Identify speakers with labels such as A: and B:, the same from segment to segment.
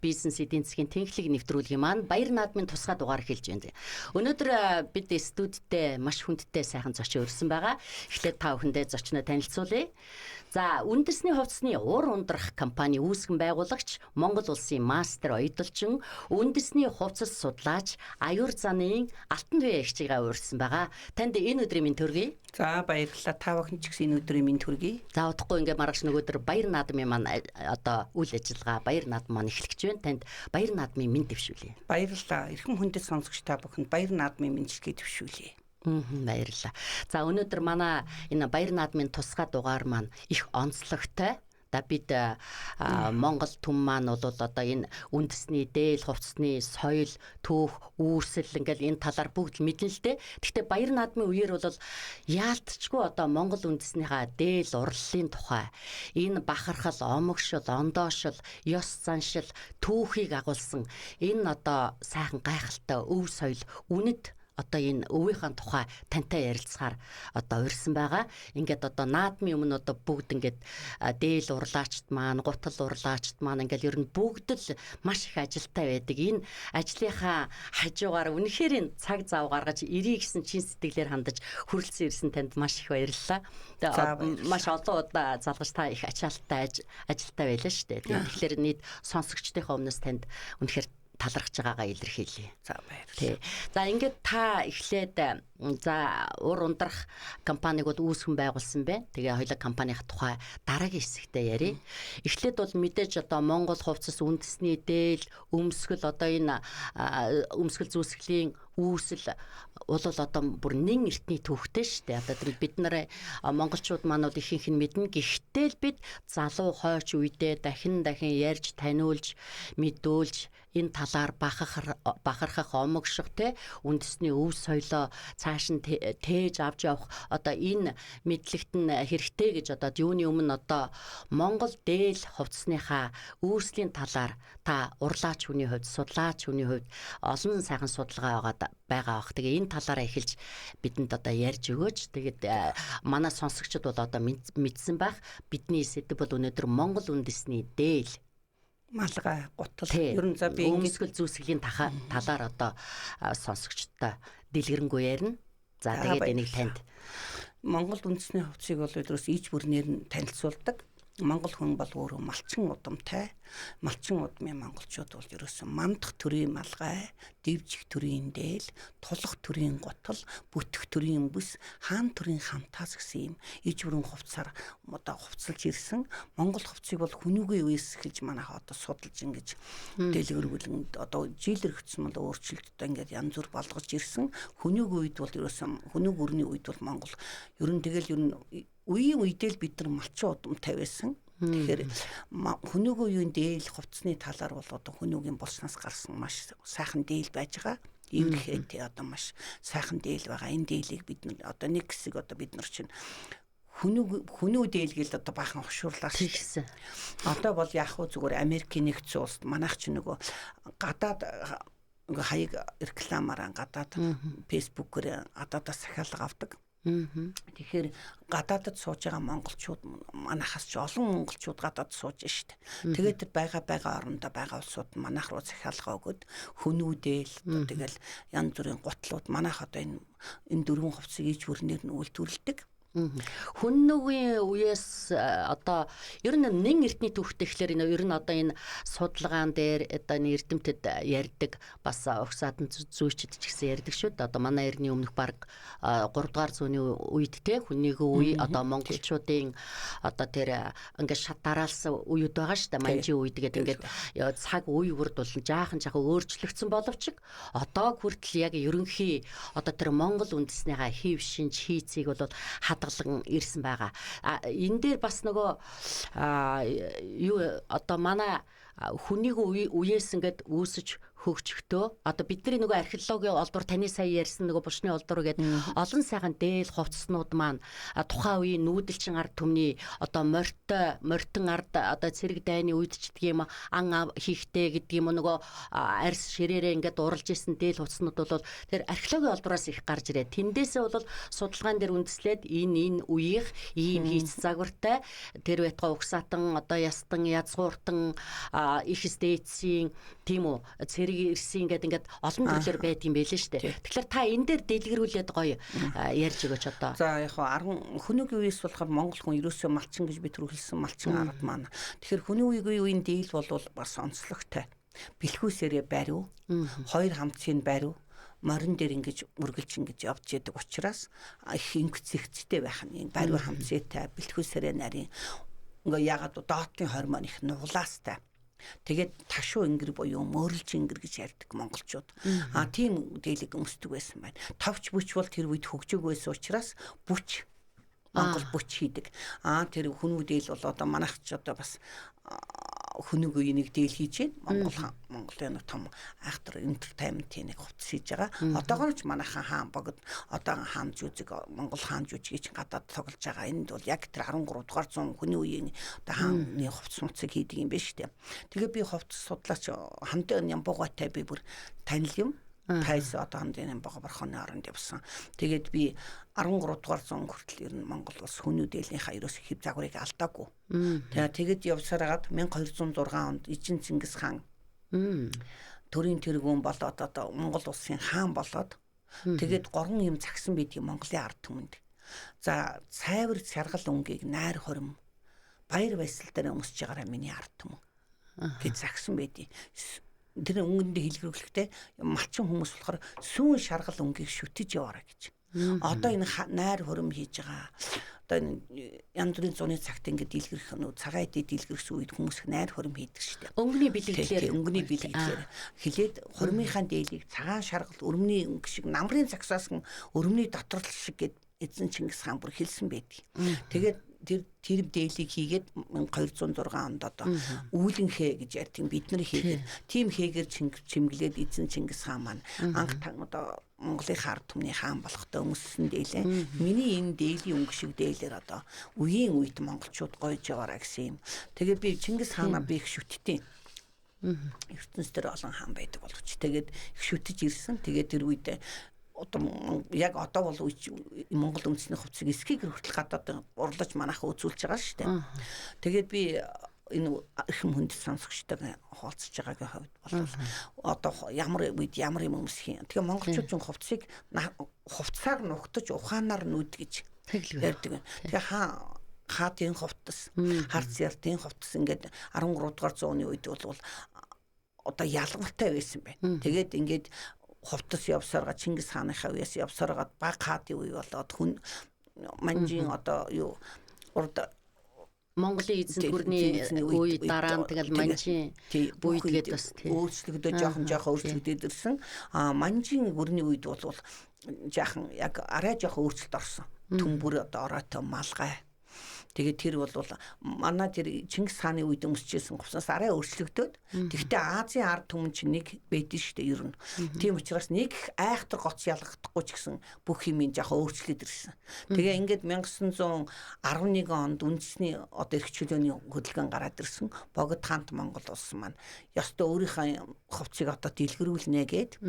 A: Бизнес эдийн засгийн тэнхлэг нэвтрүүлгийн маань Баяр наадмын тусгай дугаар эхэлж байна. Өнөөдөр бид студидтэй маш хүндтэй сайхан зочин өрсөн байгаа. Эхлээд та бүхэндээ зочноо танилцуулъя. За, үндэсний хувцсны уур ундрах компани үүсгэн байгуулагч, Монгол улсын мастер оёдолчин, үндэсний хувцас судлаач, аюур заны Алтан туяа эгчийгээ урьсан байгаа. Танд энэ өдрийн минь төргий.
B: За, баярлалаа. Та бүхэн ч гэсэн энэ өдрийн минь төргий.
A: За, удахгүй ингээ маргааш нөгөөдөр Баяр наадмын маань одоо үйл ажиллагаа Баяр наадам маань эхлэх гэж байна. Танд Баяр наадмын минь дэвшүүлье.
B: Баярлалаа. Эрхэм хүндэт сонсогч та бүхэнд Баяр наадмын мэндчилгээ дэвшүүлье.
A: Баярлалаа. За, өнөөдөр манай энэ Баяр наадмын тусгай дугаар маань их онцлогтой. Да бид Монгол түм маань бол одоо энэ үндэсний дээл хувцсны соёл, түүх, үүсэл ингээл энэ талаар бүгд л мэднэ л дээ. Гэхдээ Баяр наадмын үеэр бол яалтчгүй одоо Монгол үндэснийхаа дээл урлалын тухай энэ бахархал, омогшил, ондоошил, ёс заншил, түүхийг агуулсан энэ одоо сайхан гайхалтай өв соёл үнэт одоо энэ өвийнхээ тухай тантай ярилцахаар одоо урьсан байгаа. Ингээд одоо наадмын өмнө одоо бүгд ингээд дээл урлаачд маань, гутал урлаачд маань ингээд ер нь бүгд л маш их ажилтай байдаг. Энэ ажлынхаа хажуугаар үнэхээр энэ цаг зав гаргаж ирье гэсэн чин сэтгэлээр хандаж хүрэлцэн ирсэн танд маш их баярлалаа. Маш олон удаа залгаж та их ачаалттай ажилтай байлаа шүү дээ. Тэгэхээр нийт сонсогчдынхаа өмнөөс танд үнэхээр талархаж байгаагаа илэрхийлье.
B: За, баярлалаа.
A: За, ингээд та эхлээд за уур ундрах компаниг бол үүсгэн байгуулсан байна. Тэгээ хоёулаа компанийн тухай дараагийн хэсэгтээ ярив. Эхлээд бол мэдээж одоо Монгол хувцас үндэсний дээл, өмсгөл одоо энэ өмсгөл зүйсгэлийн үүсэл бол одоо бүр нэн эртний түүхтэй шүү дээ. Одоо тэр бид нар монголчууд маань бол ихэнх нь мэднэ. Гэхдээ л бид залуу хойч үедээ дахин дахин ярьж таниулж мэдүүлж энэ талаар бахархах, омогших те үндэсний өв соёлоо цааш нь тээж авч явах одоо энэ мэдлэгт нь хэрэгтэй гэж одоо юуны өмнө одоо Монгол дээл хувцсныхаа үүслийн талаар та урлаач хүний хувьд, судлаач хүний хувьд олон сайхан судалгаа байгаа бах. Тэгээ энэ талаараа эхэлж бидэнд одоо ярьж өгөөч. Тэгээд манай сонсогчид бол одоо мэдсэн байх. Бидний сэдэв бол өнөөдөр Монгол үндэсний дээл
B: малгай, гутал ер нь
A: за би өмсгөл зүйсгэлийн талаар одоо сонсогчдод дэлгэрэнгүй ярина. За, тэгээд энийг танд
B: Монгол үндэсний хувцсыг бол өдрөөс иж бүрнээр нь танилцуулдаг. Монгол хүн бол өөрөө малчин удамтай. Малчин удмын монголчууд бол ерөөсөн мандах төрийн малгай, дэвжих төрийн дээл, тулах төрийн гутал, бүтэх төрийн бүс, хаан төрийн хамтаас гэсэн юм иж бүрэн хувцсаар одоо хувцалж ирсэн. Монгол хувцсыг бол хүнүүгийн үеэс эхэлж манайха одоо судалж ингэж дэлгэрүүлэн одоо жилэр хөтсөн бол өөрчлөлттэй ингээд янз бүр болгож ирсэн. Хүнүүгийн үед бол ерөөсөн хүнүүг өрний үед бол Монгол ер нь тэгэл ер нь үеийн үедээ л бид нар малчин удамтай байсан. Тэгэхээр хүнүүгийн үеийн дээл хувцсны талаар бол одоо хүнүүгийн булснаас гарсан маш сайхан дээл байж байгаа. Иймэрхээ одоо маш сайхан дээл байгаа. Энэ дээлийг бид нар одоо нэг хэсэг одоо бид нар чинь хүнүү дээл гэл одоо баахан хошуурлаа
A: шүү.
B: Одоо бол яг хуу зүгээр Америкийн нэгдсэн улсад манайх ч нөгөө гадаад ингээ хаяг рекламаараа гадаад фэйсбүүкээр гадаадаас захиалга авдаг. Тэгэхээр гадаадд сууж байгаа монголчууд манайхаас ч олон монголчууд гадаад сууж штэ. Тэгээд тэр байгаа орондоо байгаа улсууд манайх руу захиалга өгöd хөнүүдэл одоо тэгэл янз бүрийн гутлууд манайх одоо энэ дөрвөн хувцсыг иж бүрнээр нь үйлдвэрлэдэг.
A: Хүннүгийн үеэс одоо ер нь нэн эртний түүхтэй гэхлээр энэ ер нь одоо энэ судалгаан дээр одоо энэ эрдэмтэд ярьдаг бас угсаадан зүйчд ч гэсэн ярьдаг шүү дээ. Одоо манай эртний өмнөх баг 3 дугаар зууны үед те хүннийгөө үе одоо монголчуудын одоо тэр ингээд шат дараалсан үеуд байгаа шүү дээ. Манжийн үед гэдэг ингээд цаг үе бүрд бол жаахан жаахан өөрчлөгдсөн боловч одоо хүртэл яг ерөнхий одоо тэр Монгол үндэснийхаа хэв шинж хийцийг бол хадгалан ирсэн байгаа. Энэ дээр бас нөгөө юу одоо манай хүнийг үеэс ингээд үүсэж Хөгжихдээ одоо бидний нөгөө археологийн олдвор, таны сая ярьсан нөгөө булшны олдвор гэдэг олон сайхан дээл хувцснууд маань тухайн үеийн нүүдэлчин ард түмний одоо морьтой морьтон ард одоо цэрэг дайны үед ч гэдэг юм, ан хийхтэй гэдэг юм, нөгөө арьс ширээрээ ингээд уралж исэн дээл хувцснууд бол тэр археологийн олдвороос их гарч ирээ. Тэндээсээ бол судалгаан дээр үндэслээд энэ үеийнх ийм хийц загвартай тэр байтугай угсаатан одоо ястан язгууртан их дээдсийн тийм үү цэрэг ирсэн ингээд ингээд олон төрлөөр байдаг юм байлээ шүү дээ. Тэгэхээр та энэ дээр дэлгэрүүлээд гоё ярьж өгөөч одоо.
B: За яг хаа 10 хөнөөгийн үеэс болохоор монгол хүн ерөөсөө малчин гэж би түр хэлсэн, малчин ард маань. Тэгэхээр хөнөөгийн үеийн дийл бол бас онцлогтой. Бэлхүүсээрээ бариу, хоёр хамцын бариу, морин дээр ингэж үргэлж ингэж явж яадаг учраас их ингэц зэгцтэй байх нь. Бариу хамцаатай, бэлхүүсээрээ нарийн ингээ ягаад доотын хормон их нуглаастай. Тэгээд ташуу ингэр буюу мөрөлж ингэр гэж ярьдаг монголчууд. А тийм дээлэг өмсдөг байсан байна. Товч бүч бол тэр үед хөгжөөг байсан учраас бүч Монгол бүч хийдэг. А тэр хүмүүдээл бол одоо манайх ч одоо бас хөнөөгөө энийг дээл хийж байна. Монгол Монголын нэг том айхтар entertainment-ийн нэг хувцас хийж байгаа. Одоогоор ч манайхан хаан богд одоо хаан жүжиг Монгол хаан жүжигийг чинь гадаад тоглож байгаа. Энд бол яг тэр 13 дугаар зуун хүний үеийн одоо хааны хувцас муцыг хийдэг юм байна шүү дээ. Тэгээ би хувцас судлаач Хамдын Ямбугаатай би бүр танил юм. Тайс одоо Хамдын Ямбуга борхооны оронд явсан. Тэгээд би 13 дугаар зуун хүртэл ер нь Монгол улс хүмүүдээлийнхаа ерөөс хэв загварыг алдаагүй. Тэгээд явсараад 1206 онд Ижин Чингис хаан төрийн тэргүүн болоод одоо Монгол улсын хаан болоод тэгээд гурван юм цагсан байдгийг Монголын ард түмэнд. За цайвар саргал өнгийг найр хорим баяр баясгал дээр өмсөж байгаараа миний ард түмэн гэж загсан байдгийг. Тэр өнгөндөө хэлгэрүүлэхдээ малчин хүмүүс болохоор сүүн шаргал өнгийг шүтэж яваарай гэж. Одоо энэ найр хорим хийж байгаа. Одоо энэ янз бүрийн зуны цагт ингээд дэлгэрэх нөө цагаан эдээ дэлгэрсэн үед хүмүүс найр хорим хийдэг шүү дээ.
A: Өнгөний бэлэгдлэр
B: өнгөний бэлэгдлэр хилээд хормынхаа дээлийг цагаан шаргал өрмөний өнгө шиг намрын загсаасан өрмөний доторл шиг гэд эзэн Чингис хаан бүр хэлсэн байдаг. Тэгээд тэр дээлийг хийгээд 1206 онд одоо үүлэнхээ гэж ярьдаг бид нар хийгээд тийм хээгээр чимглээд эзэн Чингис хаан маань анх одоо Монголын ард түмний хаан болохтой өмссөн дээлээ. Миний энэ дээлийн өнгө шиг дээлэр одоо үеийн үед монголчууд гойж яваараа гэсэн юм. Тэгээд би Чингис хаанаа би их шүттийн. ертөнцийн олон хаан байдаг боловч тэгээд их шүтэж ирсэн. Тэгээд тэр үед одоо яг одоо бол Монгол үндэсний хувцсыг эсхийг хүртэл гадаад урлаж манайхаа үзүүлж байгаа шүү дээ. Тэгээд би энэ эрхэм хүнд сонсогчтойгоо хуваалцаж байгаагийн хувьд бол одоо ямар үед ямар юм өмсөх юм. Тэгээ монголчууд ч хувцсыг хувцсаар нухтаж ухаанаар нүд гэж ярьдаг. Тэгээ хаатын хувцас, харц яртын хувцас ингээд 13 дугаар зууны үед бол одоо ялгартай байсан байна. Тэгээд ингээд хувцас явсарга Чингис хааныхаа үеэс явсаргаад баг хаатын үе болоод хүн манжийн одоо юу урд
A: Монголын эзэнт гүрний үе дараа нь тэгэл манжийн үед гээд бас
B: тийм өөрчлөгдөж жоохон өөрчлөгдөд ирсэн. А манжийн гүрний үед бол жаахан яг арай жоохон өөрчлөлт орсон. Төмбөр одоо ороотой малгай. Тэгээд тэр бол манай тэр Чингис хааны үед өмсөжсэн хувцас арай өөрчлөгдөөд. Тэгвэл Азийн ард түмэн чинь нэг байдэн шүү дээ ер нь. Тийм учраас нэг айхтар гоц ялгахдаггүй ч гэсэн бүх юм жоохон өөрчлөлт ирсэн. Тэгээ ингээд 1911 онд үндэсний одоо эрх чөлөөний хөдөлгөөн гараад ирсэн. Богд хаант Монгол улс маань ёстой өөрийнхөө хувцсыг одоо дэлгэрүүлнэ гээд.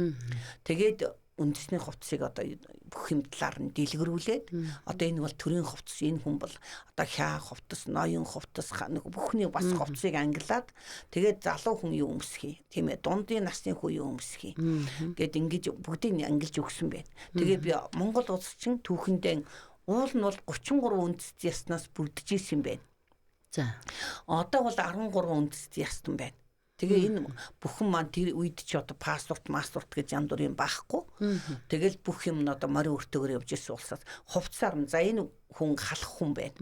B: Тэгээд үндэсний хувцсыг одоо бүх юм талаар нь дэлгэрүүлээд одоо энэ бол төрийн хувцас, энэ хүн бол одоо хяа хувцас, ноён хувцас, нэг бүхний бас хувцсыг ангилаад тэгээд залуу хүн юу өмсөх юм, тийм ээ, дундын насны хүн юу өмсөх юм гэд ингэж бүгдийг ангилж өгсөн байна. Тэгээ би Монгол улс чинь түүхэндээ уул нь бол 33 үндэст яснаас бүрдэж исэн юм байна.
A: За.
B: Одоо бол 13 үндэст ястан байна. Тэгээ энэ бүхэн маань тэр үед чи одоо паспорт, маспорт гэж янз бүрийн байхгүй. Тэгэл бүх юм нь одоо морин өртөөгөр явж ирсэн улсаас хувцсаар нь за энэ хүн халах хүн байна.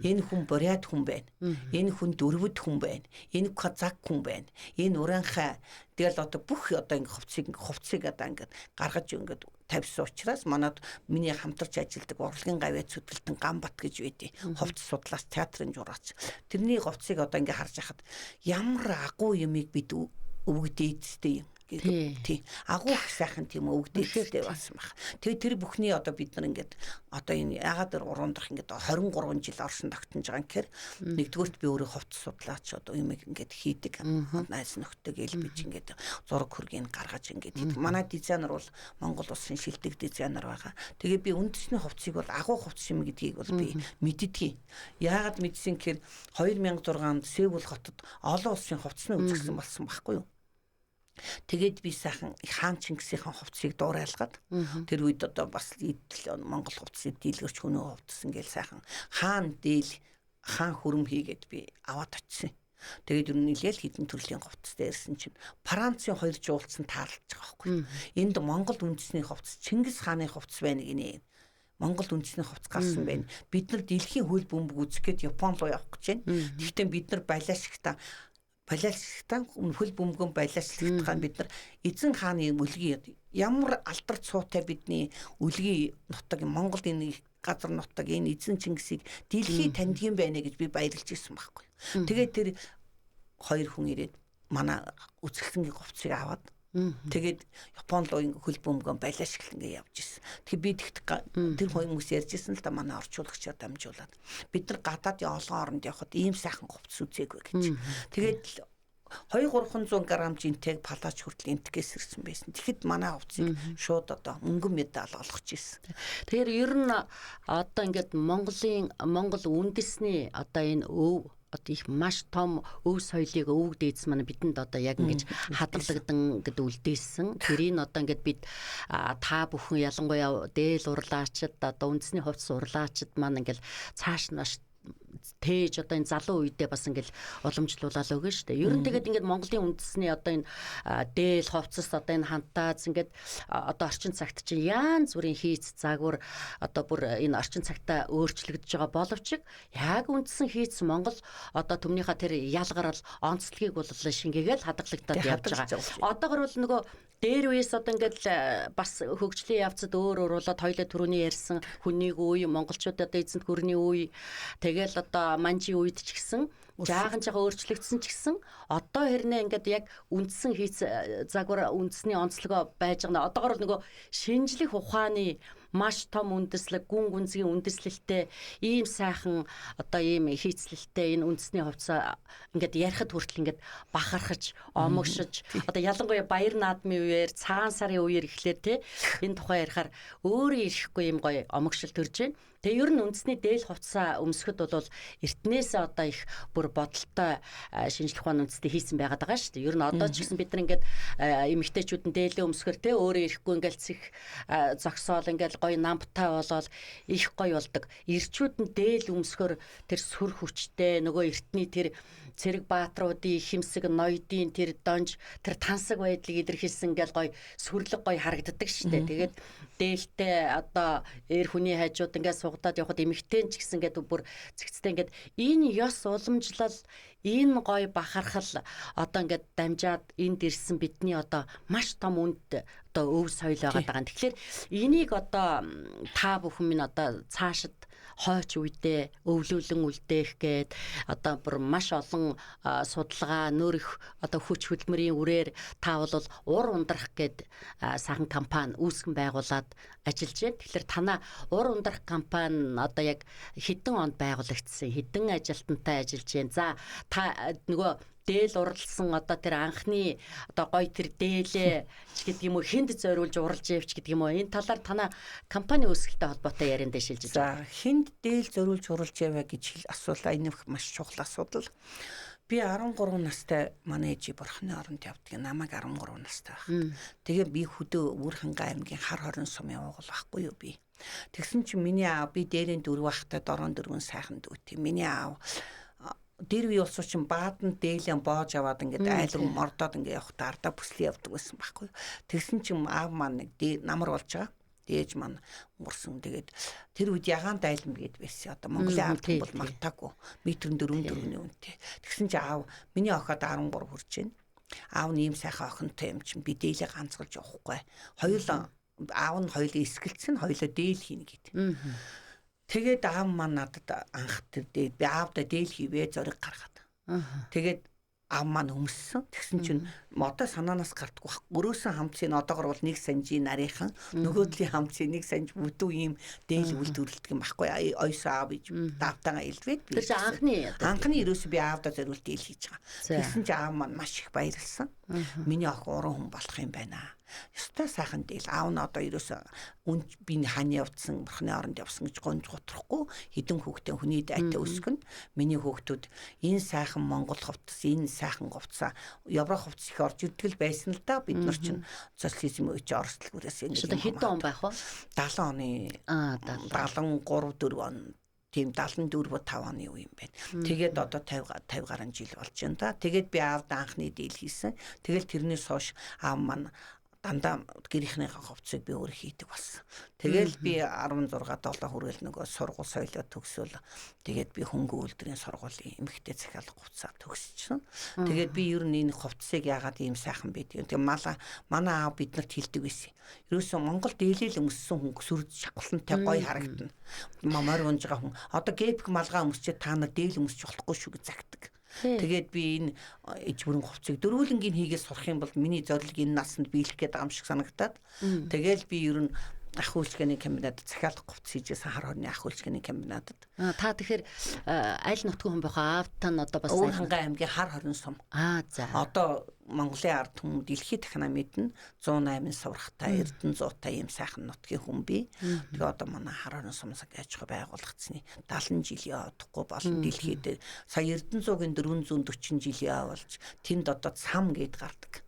B: Энэ хүн бурят хүн байна. Энэ хүн дөрвөд хүн байна. Энэ казак хүн байна. Энэ уранхай. Тэгэл одоо бүх одоо ингэ хувцсыг одоо ингэ гаргаж ингэ тавьсан учраас манад миний хамтарч ажилладаг урлагийн гавьяат зүтгэлтэн Ганбат гэж байдیں۔ Хувцас судлаач, театрын жураач. Тэрний хувцсыг одоо ингэ харж хахад ямар агуу юмыг бид өвөг дээдстэй юм Тий. Агуу их сайхан тийм өвгдэлтэй болсон байх. Тэгээ тэр бүхний одоо бид нар ингээд одоо энэ ягаад тэр уруундрах ингээд 23 жил оршин тогтнож байгаа юм гэхээр нэгдүгüрт би өөрөө хувцас судлаач одоо юм ингээд хийдэг. Найз нөхдөд элбэж ингээд зураг хөргийг гаргаж ингээд хийдэг. Манай дизайнер бол Монгол улсын шилдэг дизайнер байгаа. Тэгээ би үндэсний хувцсыг бол агуу хувцас юм гэдгийг бол би мэддэгий. Яагаад мэдсэн гэхээр 2006 онд Сеул хотод олон улсын хувцсны үзэсгэлэн болсон байхгүй юу? Тэгээд би сайхан хаан Чингисийн хувцсыг дуурайлгаад тэр үед одоо бас идэл Монгол хувцсыг дийлгэрч хөнөө хувцас ингээл сайхан хаан дийл хаан хөрөм хийгээд би аваад очив. Тэгээд ер нь нэлээл хідэн төрлийн хувцастай ирсэн чинь Францын хоёр жуулцсан таарлаж байгаа байхгүй. Энд Монгол үндэсний хувцас Чингис хааны хувцас байна гинэ. Монгол үндэсний хувцас гарсан байна. Бид нар дэлхийн хөл бөмбөг үзэх гээд Япон руу явах гэж байна. Гэхдээ бид нар балиашигтаа хөл бөмбөгөн балиашлагтгаа бид нар эзэн хааны үлгийн ямар алдар цуутай бидний үлгийн нутаг Монгол энэ газар нутаг энэ эзэн Чингисийг дэлхий таньдгийн байна гэж би баярлж ирсэн байхгүй. Тэгээд тэр хоёр хүн ирээд манай үзэсгэлэнгийн хувцсыг аваад тэгээд Япон руу ингээ хөл бөмбөгөн балиашгал ингээ явж ирсэн. Тэгэхээр би тэр хүмүүс ярьж ирсэн л да манай орчуулагчаар дамжуулаад бид нар гадаадын олон оронд явхад ийм сайхан хувцас үзээгүй гэж. Тэгээд 2-300 грамм жинтэйг палаач хүртэл энтгээс ирсэн байсан. Тэгэхэд манай хувцсыг шууд одоо мөнгөн медаль олгож ирсэн.
A: Тэгэхээр ер нь одоо ингээд Монгол үндэсний одоо энэ өв одоо их маш том өв соёлыг өвөг дээдс маань бидэнд одоо яг ингэж хадгалагдан гэд үлдээсэн. Тэрийг одоо ингээд бид та бүхэн ялангуяа дээл урлаачд одоо үндэсний хувцас урлаачд маань ингээл цааш маш тээж одоо энэ залуу үедээ бас ингээл уламжлуулаад өгнө шүү дээ. Ер нь тэгээд ингээд Монголын үндэсний одоо энэ дээл хувцас одоо энэ хантааз ингээд одоо орчин цагт чинь янз бүрийн хийц загвар одоо бүр энэ орчин цагтаа өөрчлөгдөж байгаа боловч яг үндсэн хийц Монгол одоо түмнийхээ тэр ялгарал онцлогийг бол шингээгээл хадгалагдаад явж байгаа. Одоогор бол нөгөө дээр үеэс одоо ингээд бас хөгжлийн явцад өөр өөрүүлээд хоёлаа түрүүний ярьсан хүнийг үе монголчууд одоо эзэнт гүрний үе тэгэл одоо манжийн үед ч гэсэн жаахан жаахан өөрчлөгдсөн ч гэсэн одоо хэрнээ ингээд яг үндсэн хийц загвар үндэсний онцлогоо байж байгаа. Одоогор нөгөө шинжлэх ухааны маш том үндэслэг, гүн гүнзгий үндэслэлтэй ийм сайхан одоо ийм хийцлэлтэй энэ үндэсний хувцас ингээд ярихад хүртэл ингээд бахархаж, омогшиж одоо ялангуяа баяр наадмын үеэр, цагаан сарын үеэр эхлэхээр те энэ тухай ярихаар өөрөө ирэхгүй юм гоё омогшил төрж байна. Тэгээ ер нь үндэсний дээл хувцас өмсөхөд бол эртнээсээ одоо их бүр бодолтой шинжлэх ухааны үндэсний хийсэн байгаад байгаа шүү дээ. Ер нь одоо ч гэсэн бид нар ингээд эмэгтэйчүүд нь дээлээ өмсөхөр те өөрөө ирэхгүй ингээд цэх зогсоол ингээд гоё намптай болоод их гоё болдог. Ирчүүд нь дээл өмсөхөр тэр сүр хүчтэй нөгөө эртний тэр цэрэг баатруудын хэмсэг ноёдын тэр донж тэр тансаг байдлыг илэрхийлсэн ингээл гоё сүрлэг гоё харагддаг шүү дээ. Тэгээд дээлтэй одоо эр хүний хажууд ингээд сугадаад явхад эмэгтэй ч гэсэн ингээд бүр цэгцтэй ингээд энэ ёс уламжлал энэ гоё бахархал одоо ингээд дамжаад энд ирсэн бидний одоо маш том үнд одоо өв соёл байгаа даа. Тэгэхээр энийг одоо та бүхэн минь одоо цаашид хойч үедээ өвлүүлэн үлдээх гээд одоо бүр маш олон судалгаа нөрөх одоо хүч хөдөлмөрийн үрээр та бол ур ундрах гээд сайхан компани үүсгэн байгуулад ажиллаж байна. Тэгэхээр танаа ур ундрах компани одоо яг хэдэн онд байгуулагдсан, хэдэн ажилтнтай ажиллаж байна. За та нөгөө дээл уралсан одоо тэр анхны одоо гоё тэр дээлээ ч гэдэг юм уу хүнд зориулж уралж явч гэдэг юм уу энэ талаар танаа компани үүсгэлтэй холбоотой ярианд шилжиж
B: байна. За хүнд дээл зориулж уралж яваа гэж асуулаа. Энэ маш чухал асуудал. Би 13 настай манай ээжи бурхны оронд явдаг. Намайг 13 настай байх. Тэгээ би хөдөө Өвөрхангай аймгийн хар хорон сумын уугуул байхгүй юу би. Тэгсэн чинь миний аав би дээрэн дөрөв байхдаа дорон дөрвөн сайхан дүүтэй. Миний аав дээр үе улсуу чинь баадан дээлэн боож аваад ингээд айл руу мордоод ингээд явахдаа ардаа бүслээ явдаг байсан байхгүй. Тэгсэн чинь аав маань нэг намар болж байгаа. Дээж маань өнгөрсөн. Тэгээд тэр үед ягаан дайлм гээд байсан. Одоо Монголын ард түмэн бол мартаагүй. Метр 4-4-ний үнэтэй. Тэгсэн чинь аав миний охид 13 хүрч байна. Аав нь ийм сайхан охинтой юм чинь би дээлээ ганцгалж явахгүй. Хоёулаа аав нь хоёулаа эсгэлцэн хоёулаа дээл хийнэ гэд. Тэгээд аав маань надад анх тэр би аавдаа дээл хийвээ зориг гаргаад. Тэгээд Аав маань өмссөн. Тэгсэн чинь одоо санаанаас гардаггүй баг. Өрөөсөн хамцыг одоогор бол нэг санжийн нарийнхан, нөгөө төрлийн хамцыг нэг санж бүдүү ийм дээл үйлдвэрлэдэг юм баггүй. Ойсон аав иж даавтайгаа илвээд
A: би. Тэр чинь анхны
B: ерөөсөө би аавдаа зориулт дээл хийж байгаа. Тэгсэн чинь аав маань маш их баярлсан. Миний охин уран хүн болох юм байна. Ёстой сайхан дээл. Аав нь одоо ерөөсөө үн би хань явдсан, бурхны оронд явсан гэж гонж готрахгүй хідэн хүүхдээ хүний дайтай өсгөн. Миний хүүхдүүд энэ сайхан Монгол хувцас, энэ сайхан хувцас, Европ хувцас их орж ирдэг л байсан л да. Бид нар чинь социализм үеч Орос дэлгүүрээс
A: ингэ хэдэн он байх вэ?
B: 70 оны. 73 4 он. Тийм 74 5 оны үе юм байна. Тэгээд одоо 50 50 гаруй жил болж байна да. Тэгээд би аавд анхны дийл хийсэн. Тэгэл тэрнээс хойш аав маань дандаа гэрийнхнийхээ хувцсыг би өөрөө хийдэг болсон. Тэгэл би 16 7 хүрэл нөгөө сургууль соёлоо төгсөөл. Тэгээд би хөнгө үйлдвэрийн сургуулийн эмэгтэй захиалга хувцсаа төгссөн. Тэгээд би ер нь энэ хувцсыг яагаад ийм сайхан байдгийг. Тэгээ манай аав биднэрт хэлдэг байсан. Ерөөсөө Монгол дээлэл өмссөн хүн сүрж шавхлантай гоё харагдана. Морь унж байгаа хүн одоо гэпк малгай өмсчээ та нар дээл өмсч болохгүй шүү гэж загтаг. Тэгээд би энэ иж бүрэн хувцсыг дөрвөлнгийн хийгээд сурах юм бол миний зорилго энэ насанд биелэх гээд байгаа юм шиг санагдаад. Тэгэл би ер нь ах үйлчлэгээний комбинатад захиалга хувцас хийжсэн, хар хорны ах үйлчлэгээний комбинатад.
A: Та тэгэхээр аль нутгийн хүн байх вэ? Аав та нь одоо бас
B: Өвөрхангай аймгийн хар хорин сум.
A: За.
B: Одоо Монголын ард түмэн дэлхийд дахина мэднэ 108 суврахтай Эрдэнэ зуутай ийм сайхан нутгийн хүн би. Тэгээ одоо манай хар хорин сумсаг аж ахуй байгуулагдсны 70 жилийн удахгүй болон дэлхийд сая Эрдэнэ зуугийн 440 жилийн болж тэнд одоо цам гэд гардаг.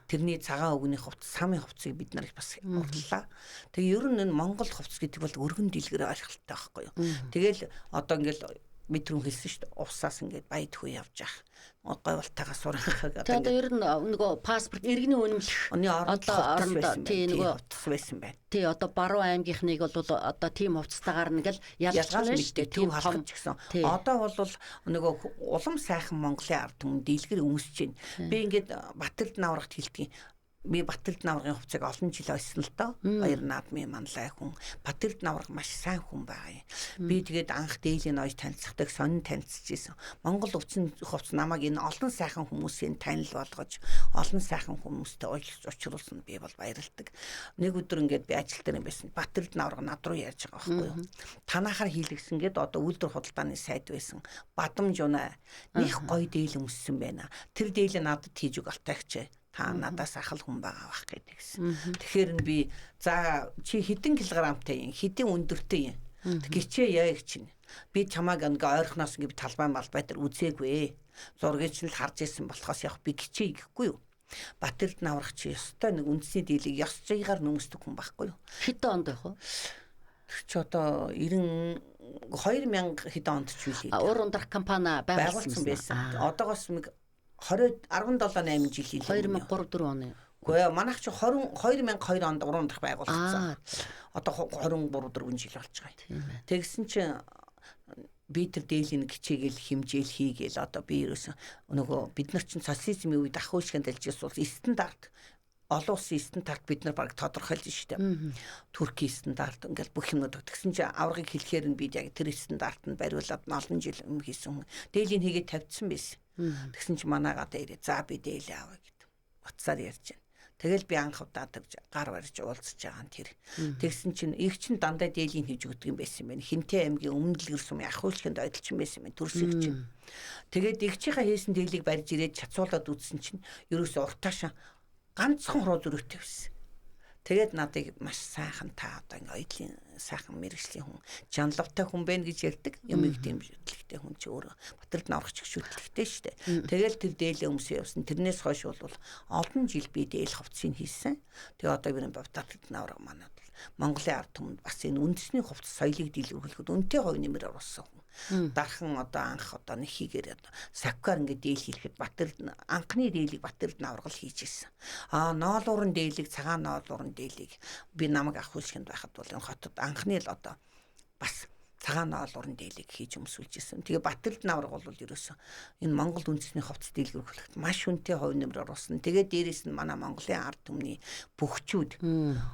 B: Тэрний цагаан өвгөний хувцас, самын хувцсыг бид нар бас урлаа. Тэгээ ер нь энэ Монгол хувцас гэдэг бол өргөн дэлгэр ойлголттой байхгүй юу. Тэгэл одоо ингээл мэдрүүн хэлсэн шүү дээ. Усаас ингээд баяд хүү явж ах. Гойволтойгоо сурахыг
A: одоо ер нь нөгөө паспорт иргэний үнэмлэх
B: одоо оронд тий нөгөө хувцас байсан байна.
A: Тий одоо Баруун аймгийнхныг бол одоо тийм хувцастайгаар ингээл
B: ялгаж шүү дээ. Тийм халахж гисэн. Одоо бол нөгөө улам сайхан Монголын ард түмэн дийлгэр өмсөж байна. Би ингээд Батэрд наврагт хэлдэг. Би Батэрд наврагын хувцсыг олон жил ойсон л доо. Баяр наадмын манлай хүн. Батэрд навраг маш сайн хүн байгаа юм. Би тэгээд анх дээлийн ноёж танилцахдаг сонин танилцж исэн. Монгол өвчин хувцс намайг энэ олон сайхан хүмүүсийн танил болгож, олон сайхан хүмүүстэй уулзч учруулсан би бол баярлдаг. Нэг өдөр ингээд би ажил дээр юм байсан. Батэрд навраг над руу ярьж байгаа байхгүй юу. Танахаар хийлгсэн гээд одоо үйлдвэр худалдааны сайд байсан. Бадамж унаа. Них гоё дээл өмссөн байна. Тэр дээлээ надад хийж өг алтайгч. Та надаас ахал хүн байгаа байх гэдэгсэн. Тэгэхээр нь би за чи хэдэн килограммтай юм, хэдэн өндөртэй юм. Гिचээ яа чинь. Би чамааг ингээ ойрхоноос ингээ талбай малбай дээр үзээгүй. Зургийг чинь л харж исэн болохоос яг би гिचээ гэхгүй юу. Батэрд наврах чи ёстой нэг үндэсний дийлийг ёс зүйгээр нөмсдөг хүн байхгүй юу.
A: Хэдэн онд байх вэ?
B: Тэр чи одоо 90 2000 хэдэн онд ч билээ.
A: Уур ундрах компани байгуулсан
B: байсан. Одоогоос нэг 20 17 8 жилийн
A: 2003 4 оны.
B: Үгүй ээ, манайх чи 2002 онд уран ундрах байгуулагдсан. Одоо 23 4 жил болж байгаа юм. Тэгсэн чинь би тэр дээлийн хичээгээл хэмжээл хийгээл одоо би ерөөсөн нөгөө бид нар чинь социализмын үед ах үйлчлэгэнд дэлжээс бол стандарт олон улсын стандарт бид нар баг тодорхойлж штэ. Туркийн стандарт ингээл бүх юмнууд. Тэгсэн чинь аваргыг хэлэхээр нь бид яг тэр стандартанд бариулаад олон жил юм хийсэн хүн. Дээлийн хийгээд тавьдсан байсан. Тэгсэн чинь манай гадаа ирээ. За би дээлээ аваа гэд. Утсаар ярьж байна. Тэгэл би анх удаа тэгж гар барьж уулзж байгаа нь тэр. Тэгсэн чинь их чинь дандаа дээлийн хийж өгдөг юм байсан юм байна. Хинтээ аймгийн өмнө дэлгэр сумын ах үйлчлэгэнд ойдолчин байсан юм байна. Төрсөг чинь. Тэгээд игчийнхаа хийсэн дээлийг барьж ирээд чацуулаад үзсэн чинь ерөөсөө уртаашаа ганцхан хуруу зөрүүтэй байсан. Тэгээд надыг маш сайхан та одоо ингээ оюутлын сайхан мэрэгжлийн хүн, чанлавтай хүн байна гэж ярьдаг. Юм их дэмжлэгтэй хүн чи өөрөө Батэрд наврагч шүтлэгтэй шүү дээ. Тэгэл тэр дээлээ өмсөө явсан. Тэрнээс хойш бол олон жил би дээл хувцсыг хийсэн. Тэгээ одоо би Батэрд навраг манад Монголын ард түмэнд бас энэ үндэсний хувцас соёлыг дэлгэрүүлэхэд үнэтэй хувь нэмэр оруулсан хүн. Дархан одоо анх одоо нэг хийгээр савкар ингээд дээл хийхэд Батэрд анхны дээлийг Батэрд навргал хийж ирсэн. Ноолуурын дээлийг цагаан ноолуурын дээлийг би намайг ах үйлчлэгэнд байхад бол энэ хотод анхны л одоо бас цагаан ноолуурын дээлийг хийж өмсүүлж ирсэн. Тэгээ Батэрд навраг бол ерөөсөн энэ Монгол үндэсний хувцас дэлгэрүүлэхэд маш үнэтэй хувь нэмэр оруулсан. Тэгээ дээрээс нь манай Монголын ард түмний бөхчүүд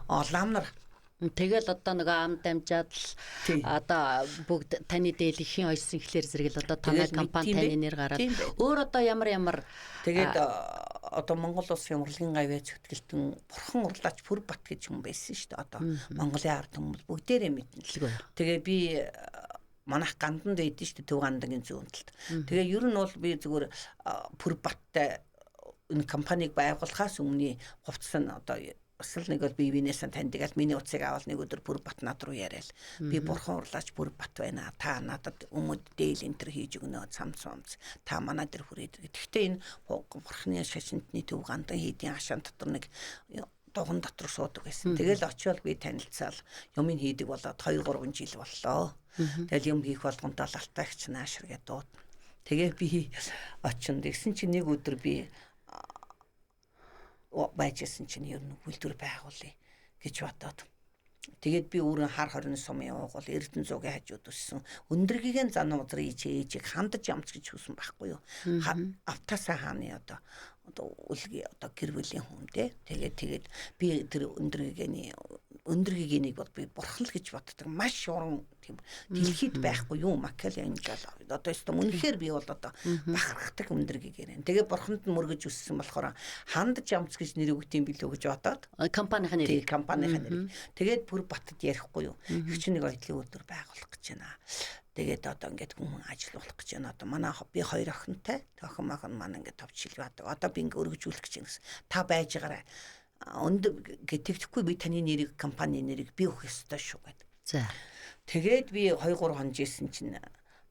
B: лам нар
A: Тэгэл одоо нөгөө ам дамжаад л одоо бүгд таны дээл ихийн ойсон гэхлээр зэрэг л одоо танай компани таны нэр гараад өөр одоо ямар ямар
B: тэгээд одоо Монгол улсын урлагийн гавьяа зүтгэлтэн бурхан урлаач Пүрбат гэж хүн байсан шүү дээ. Одоо Монголын ард түмэн бүгдээрээ мэднэ л. Тэгээ би манайх ганданд байдсан шүү дээ, Төв гандангийн зүүн талд. Тэгээ ер нь бол би зүгээр Пүрбаттай энэ компанийг байгуулахаас өмнө хувцас нь одоо бас л нэг бол бие биенээсээ таньдаг ал миний утсыг авал нэг өдөр Пүрбат над руу яриад би бурхан урлаач Пүрбат байна. Та надад өмд дээл энэ төр хийж өгнө цамц цамц. Та манай дээр хүрээд. Гэхдээ энэ бурханы шашинтны Төв гандан хийдийн хашаан дотор нэг дуган дотор суудаг байсан. Тэгэл очиод би танилцаал юм хийдэг болоод 2 3 жил боллоо. Тэгэл юм хийх болгонтой л алтаагч наашир гэдэг дуудана. Тэгээ би очинд тэгсэн чинь нэг өдөр би байжсэн чинь ер нь үйлдвэр байгуулъя гэж бодоод. Тэгээд би өөрөө хар хорины сумын уугуул Эрдэнэ зуугийн хажууд өссөн. Өндөргийн зан узрын ээжийг хандаж ямц гэж хүсэн байхгүй юу. Автаасаа хааны одоо үлгийн одоо гэр бүлийн хүн те. Тэгээд би тэр өндөргийнийг бол би бурхан л гэж боддог. Маш уран тийм дэлхийд байхгүй юу Макиавелли одоо өстө үнэхээр би бол одоо бахархдаг өндөргийгээр. Тэгээ бурханд нь мөргөж өссөн болохоор хандаж ямц гэж нэр өгд юм билүү гэж бодоод
A: компанийн нэрийг
B: компанийн нэрийг. Тэгээд бүр Батад ярихгүй юу. Их чинь нэг оюутлын өдөр байгуулах гэж байна. Тэгээд одоо ингээд хүн ажиллуулах гэж байна. Одоо манай би хоёр охинтой. Охин мах нь манай ингээд товчил байдаг. Одоо би ингээд өргөжүүлэх гэж байна гэсэн. Та байж байгаарай. Өнд гэтгэхгүй би таны нэрийг компани нэрийг би өгөх ёстой шүү гэд.
A: За.
B: Тэгээд би 2 3 хоног жисэн чинь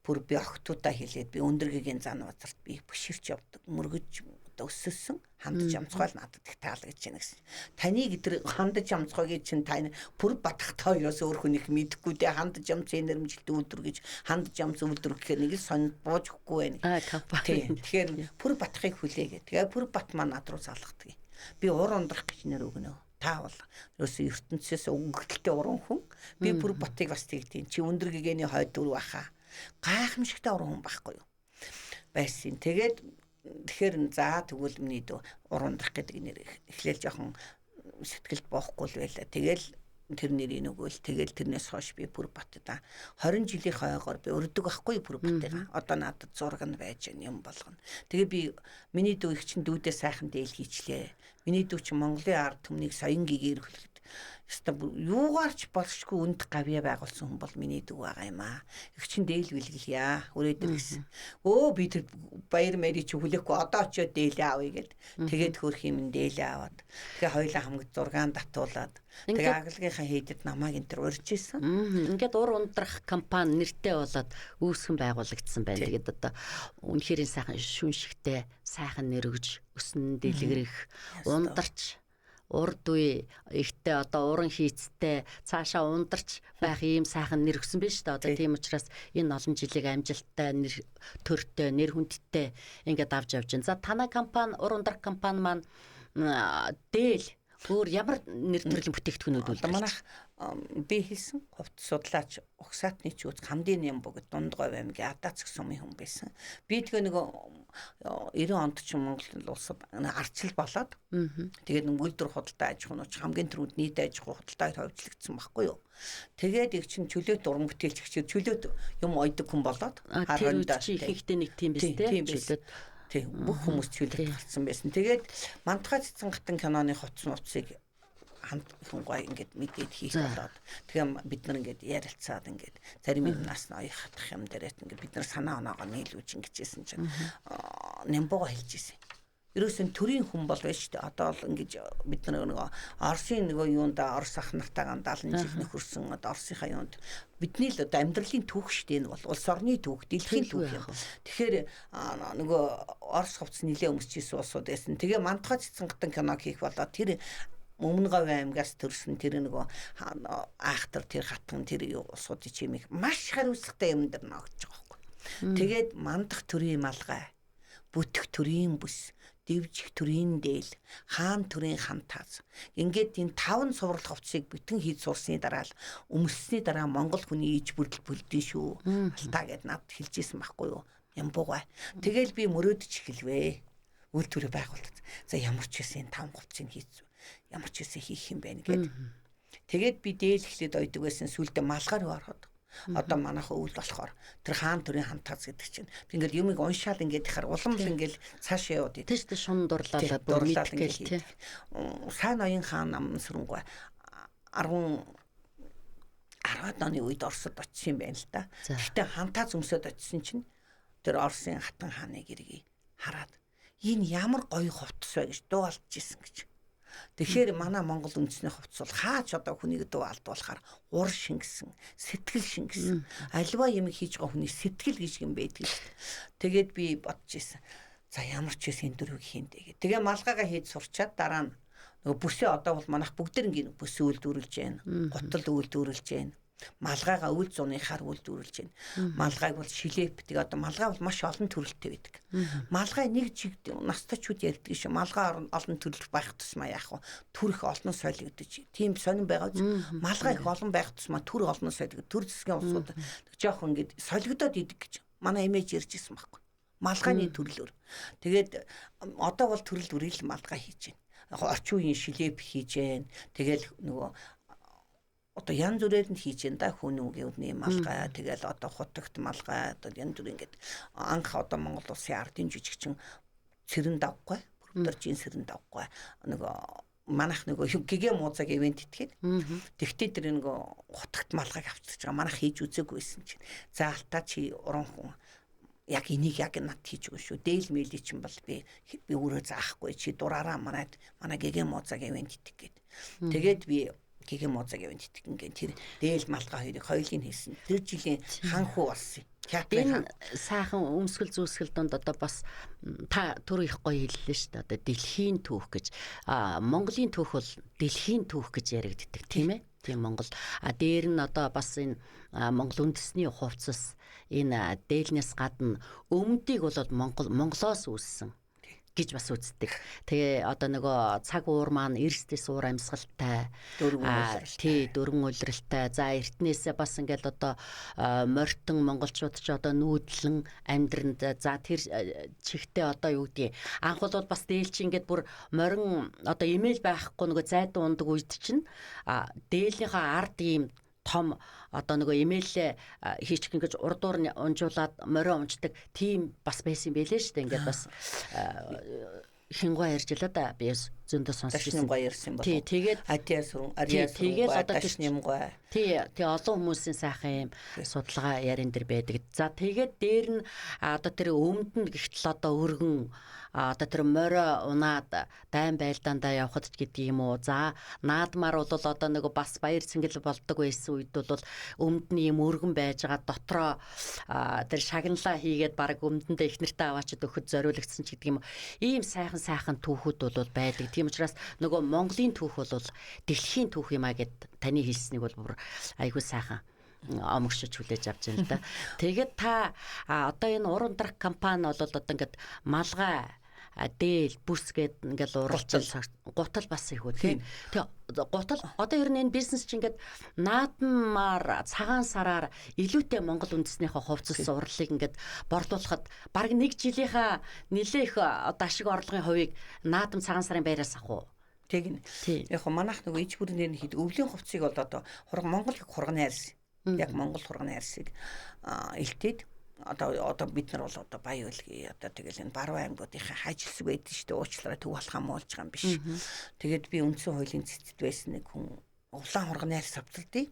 B: бүр би охтуудаа хэлээд би өндөргийн зан базарт би биширч явдаг. Мөргөж одоо өсөсөн хандаж амцгой л надад их таалагдж байна гэсэн. Таныг тэр хандаж амцгойг чинь та бүр батхтай хоёроос өөр хүн их мэдэхгүй дээ. Хандаж амц нэрмжилт үйлдвэр гэж хандаж амц үйлдвэр гэхээр нэг л сонь бууж өгөхгүй байна.
A: Компани.
B: Тэгэхээр бүр батхыг хүлээгээ. Тэгээ бүр бат маань над руу залгадаг. Би ур ундрах гэж нэр өгнө. Та бол ерөөсөө ертөнцөөс өнгөлттэй уран хүн. Би бүр батыг бас тэгдэв. Чи өндөр гэгээний хойд дөрөв баха. Гайхамшигтай уран хүн байхгүй юу? Байсан. Тэгээд тэгэхээр за тэгвэл миний дүү ур ундрах гэдэг нэр эхлээл жоохон сэтгэлд боохгүй л байлаа. Тэгэл тэр нэрийг өгөөл. Тэгэл тэрнээс хойш би бүр батда 20 жилийн хойгоор би өрдөг байхгүй бүр батыгаа. Одоо надад зураг нь байж гэн юм болгоно. Тэгээ би миний дүү их чинь дүүдээ сайхан дээл хийчлээ. Миний дүү чинь Монголын ард түмнийг соён гэгээр хүлэхэд ёстой юугаарч болшгүй үнд гавья байгуулсан хүн бол миний дүү байгаа юм аа. Их чинь дээл бэлгэлье. Өрөөд гэсэн. Өө би тэр баяр мэри чи хүлээхгүй одоо очиод дээлээ авъя гэд. Тэгээд хөрх юм дээлээ аваад. Тэгээ хоёлаа хамаг зургаан татуулаад. Тэгээ аглагийнхаа хийдэд намайг энэ төр урьж исэн.
A: Ингээд ур ундрах компани нэртэй болоод үүсгэн байгуулагдсан байна. Тэгээд одоо үнэхээр сайхан шүншигтэй сайхан нэр өгж өсөн дэлгэрэх ундарч урд үе ихтэй одоо уран хийцтэй цаашаа ундарч байх ийм сайхан нэр өгсөн биш үү? Одоо тийм учраас энэ олон жилиг амжилттай нэр төртэй нэр хүндтэй ингээд авч явж байна. За танай компани ур ундрах компани маань дээл өөр ямар нэр төрлийн бүтээгдэхүүнүүд үлдэж байна?
B: Манайх би хэлсэн хувц судлаач угсаатны чүүц хамдын ням бөгөөд дунд говь аймгийн Адац гэсэн сумын хүн байсан. Би тэгээ нөгөө 90 онд ч Монгол улсад арчил болоод тэгээд үйлдвэр худалдаа аж ахуйн хамгийн түрүүнд нийт аж ахуй худалдаа хөвчлөгдсөн байхгүй юу. Тэгээд их чинь чөлөөт уран бүтээлч гэхээр чөлөөт юм ойдог хүн болоод
A: тэр үед чи ихэнхдээ нэг тийм биз дээ чөлөөт.
B: Тийм бүх хүмүүс чөлөөт гарсан байсан. Тэгээд Мантахай цэцэн гатан киноны хувцас муцыг хамт хүн гой ингээд мэдээд хийх болоод тэгээ бид нар ингээд ярилцаад ингээд зарим юмнаас нь оёх хатах юм дээрээ ингээд бид нар санаа оноогоо нийлүүлж ингэжсэн чинь нямбуга хэлж ирсэн. Ерөөсөн төрийн хүн бол байж шүү дээ. Одоо л ингэж бид нар нөгөө Оросын нөгөө юунда Орос ах нартайгаа 70 жил нөхөрсөн одоо Оросынхаа юунд бидний л одоо амьдралын түүх шүү дээ. Энэ бол улс орны түүх, дэлхийн түүх юм. Тэгэхээр нөгөө Орос хувцас нэлээ өмсчихсэн улсууд байсан. Тэгээ Мантахай цэцэн гатан кино хийх болоод тэр Өмнө говь аймгаас төрсэн тэр нөгөө аахтар тэр хатан тэр улсуудын чимийг маш хариуцлагатай юм дээр ногдож байгаа байхгүй. Тэгээд мандах төрийн малгай, бүтэх төрийн бүс, дэвжих төрийн дээл, хаан төрийн хамтааз. Ингээд энэ таван сурвал хувцсыг бүтэн хийж сурсны дараа л өмссөний дараа монгол хүний иж бүрдэл бүлдэн шүү. Алтаа гэд надад хэлжсэн байхгүй юу? Ямбугай. Тэгэл би мөрөөдөж эхэлвэ. Үйлдвэрээ байгуулалт. За ямар ч байсан энэ таван хувцсыг хийж ямар ч байсан хийх юм байна гэд. Тэгээд би дээл эхлээд ойдог байсан, сүлдээ малгай руу ороход. Одоо манайх өвөл болохоор тэр хаан төрийн хамтааз гэдэг чинь би ингээл юмыг уншаал ингээд ихэр улам л ингээл цаашаа яваад
A: идэв. Тэр шун дурлалаа бүр мэдгээл тий.
B: Сайн ноён хаан нам сүрэнгуй 10 10-аад оны үед Оросд очсон юм байна л да. Гэхдээ хамтааз өмсөд очисон чинь тэр Оросын хатан хааны гэргийг хараад энэ ямар гоё хувцас вэ гэж дуу алдчихсан гэж. Тэгэхээр манай Монгол үндэсний хувцас бол хаач одоо хүнийг дуу алдуулахаар ур шингэсэн, сэтгэл шингэсэн. Альва юм хийж байгаа хүний сэтгэл гэж юм байдаг шүү дээ. Тэгээд би бодож исэн. За ямар ч байсан энэ дөрвийг хийн дээ. Тэгээ малгайгаа хийж сурчаад дараа нь нөгөө бүсээ одоо бол манайх бүгд нэг бүс үйлдвэрлэж байна. Гутал үйлдвэрлэж байна. Малгайгаа үйл зуныхаар үйлдвэрлэж байна. Малгайг бол шилеп гэдэг одоо малгай бол маш олон төрөлтэй байдаг. Малгай нэг чиг настачуд ярьдаг шүү. Малгай олон төрөл байх тусмаа яах вэ? Төрөх олон солигдож. Тийм сонин байгаа биз? Малгай их олон байх тусмаа төр олон солигдож. Төр зэсгийн улсууд жоохон ингэж солигдоод идэг гэж манай эмээж ярьж ирсэн байхгүй. Малгайны төрлөөр. Тэгээд одоо бол төрөл бүрийн л малгай хийж байна. Орчин үеийн шилеп хийж байна. Тэгэл нөгөө одоо янз бүрээр нь хийж энэ да хүн үгийн үдний малгай тэгэл одоо хутагт малгай одоо янз бүр ингээд анх одоо Монгол улсын ардын жижигчин цэрэн давгүй бүрдэржийн сэрэн давгүй нөгөө манайх нөгөө гэгэ муузаг ивент итгээд тэгтээ тэр нөгөө хутагт малгайг авчирч байгаа манайх хийж үзээгүй байсан чинь за алтаа чи уран хүн яг энийг яг над хийж өгнө шүү. Дээл мэли чинь бол би өөрөө заахгүй чи дураараа манай гэгэ муузаг ивент итгэх гээд. Тэгээд би гэгэ муузаг ивент итгэх ингээд тэр дээл малгай хоёрыг хоёулыг хийсэн. Тэр жилийн хан хүү болсон.
A: Энэ сайхан өмсгөл зүүсгэл донд одоо бас та түр их гоё хэллээ шүү дээ. Одоо дэлхийн түүх гэж. Монголын түүх бол дэлхийн түүх гэж яригддаг тийм ээ. Тийм Монгол. А дээр нь одоо бас энэ Монгол үндэсний хувцас энэ дээлнээс гадна өмдийг бол Монголоос үүссэн гэж бас үздэг. Тэгээ одоо нөгөө цаг уур маань эрсдэс уур амьсгалтай, дөрвөн улиралтай. За эртнээсээ бас ингээл одоо морьтон монголчууд ч одоо нүүдлэн амьдранд за тэр чигтээ одоо юу гэдгийг анх бол бас дээл чи ингээд бүр морин одоо имэйл байхгүй нөгөө зайдан ундаг үед чинь дээлийнхаа ард ийм том одоо нөгөө имэйлээ хийчих ингэж урдуур нь унжуулаад морио унждаг тийм бас байсан байлээ шүү дээ. Ингээд бас хингуй ярьж л да би зөндөө сонсч
B: ирсэн. Гоё ярьсан болов. Тий,
A: тэгээд
B: Атиа сүрэн, Ариа сүрэн, одоо Ташнимгой.
A: Тий, тий олон хүмүүсийн сайхан юм судалгаа ярин дэр байдаг. За тэгээд дээр нь одоо тэр өмдөнд гихтэл одоо өргөн одоо тэр морио унаад дайн байлдаандаа явхад ч гэдэг юм уу. За наадмаар бол одоо нөгөө бас баяр цэнгэл болдог байсан үед бол өмдний юм өргөн байж байгаа дотроо тэр шагналаа хийгээд баг өмдөндөө их нэртэй аваачд өгөхөд зориулагдсан ч гэдэг юм. Ийм сайхан сайхан түүхүүд бол байдаг. Тийм учраас нөгөө Монголын түүх бол дэлхийн түүх юм а гэд таны хэлснийг бол бүр айгүй сайхан омогшиж хүлээж авч байна л да. Тэгээд та одоо энэ уран драг компани бол одоо ингээд малгай дээл бүс гэд ингээл уралж гутал бас их үү тийм. Тэгээ гутал одоо ер нь энэ бизнес чинь ингээд наадмаар цагаан сараар илүүтэй Монгол үндэснийхээ хувцас урлалыг ингээд борлуулахад бараг нэг жилийнхаа нэлээх одоо ашиг орлогын хувийг наадам цагаан сарын баяраас авах уу?
B: Тэгнь. Яг манайх нөгөө иж бүрнээр нь хэд өвлийн хувцсыг бол одоо Монгол их хурганы арьс. Яг Монгол хурганы арьсыг элтээд одоо бид нар бол одоо баян үлгий одоо тэгэл энэ баруун аймагуудынхаа хайжилсаг байдаг шүү дээ. Уучлаарай төв болохаа муулж байгаа юм биш. Тэгээд би үндсэн хуулийн цэцэд байсан нэг хүн улаан хурганы арьс авчирдээ.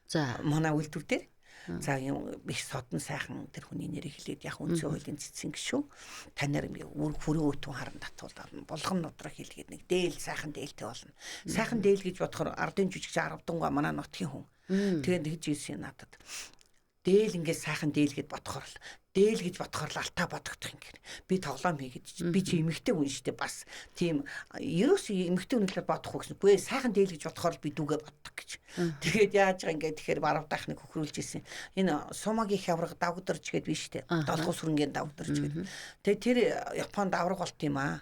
A: За
B: манай үйлдвэр дээр. За юм их содон сайхан тэр хүний нэрийг хэлээд яг үндсэн хуулийн цэцэн гişүү. Танаар бүрэн өтөн харан татуулаад болгон нудраг хэлгээд нэг дээл сайхан дээлтэй болно. Сайхан дээл гэж бодохоор ардын жижигч 10 дунгуй манай нутгийн хүн. Тэгээд тэгж хэлсэн надад. Дээл ингээд сайхан дээл гэд бодохоор л дээл гэж бодохоор л алтаа бодогдох юм гэр. Би тоглоом хийгээд би чи эмэгтэй хүн шүү дээ бас тийм ерөөс эмэгтэй хүн л бодохгүй гэсэн. Үгүй сайхан дээл гэж бодохоор л би дүүгээ боддог гэж. Тэгээд яаж байгаа ингээд тэгэхээр баравдаах нэг хөхрүүлж исэн. Энэ сумагийн хявраг давгдарч гээд биш үү? Долгоо сүрэнгийн давгдарч гээд. Тэгээд тэр Японд авраг болт юм аа.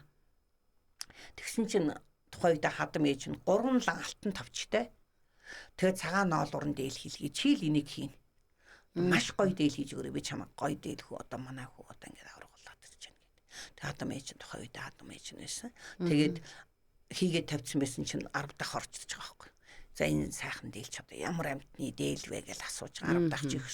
B: Тэгсэн чинь тухайн үед хадам ээж нь 3 лан алтан тавчтай. Тэгээд цагаан ноол уран дээл хийлгээ. Чи л энийг хийн. Маш гоё дээл хийж өгөөрэй. Би чамайг гоё дээл хүү одоо манай хүү одоо ингээд авраг болоод ирж байна гэдэг. Тэгээд хадам ээж нь тухайн үед хадам ээж нь байсан. Тэгээд хийгээд тавьсан байсан чинь 10 дахь орж ирж байгаа байхгүй. За энэ сайхан дээл ч одоо ямар амьтны дээл вэ гэж асууж байгаа. 10 дахь их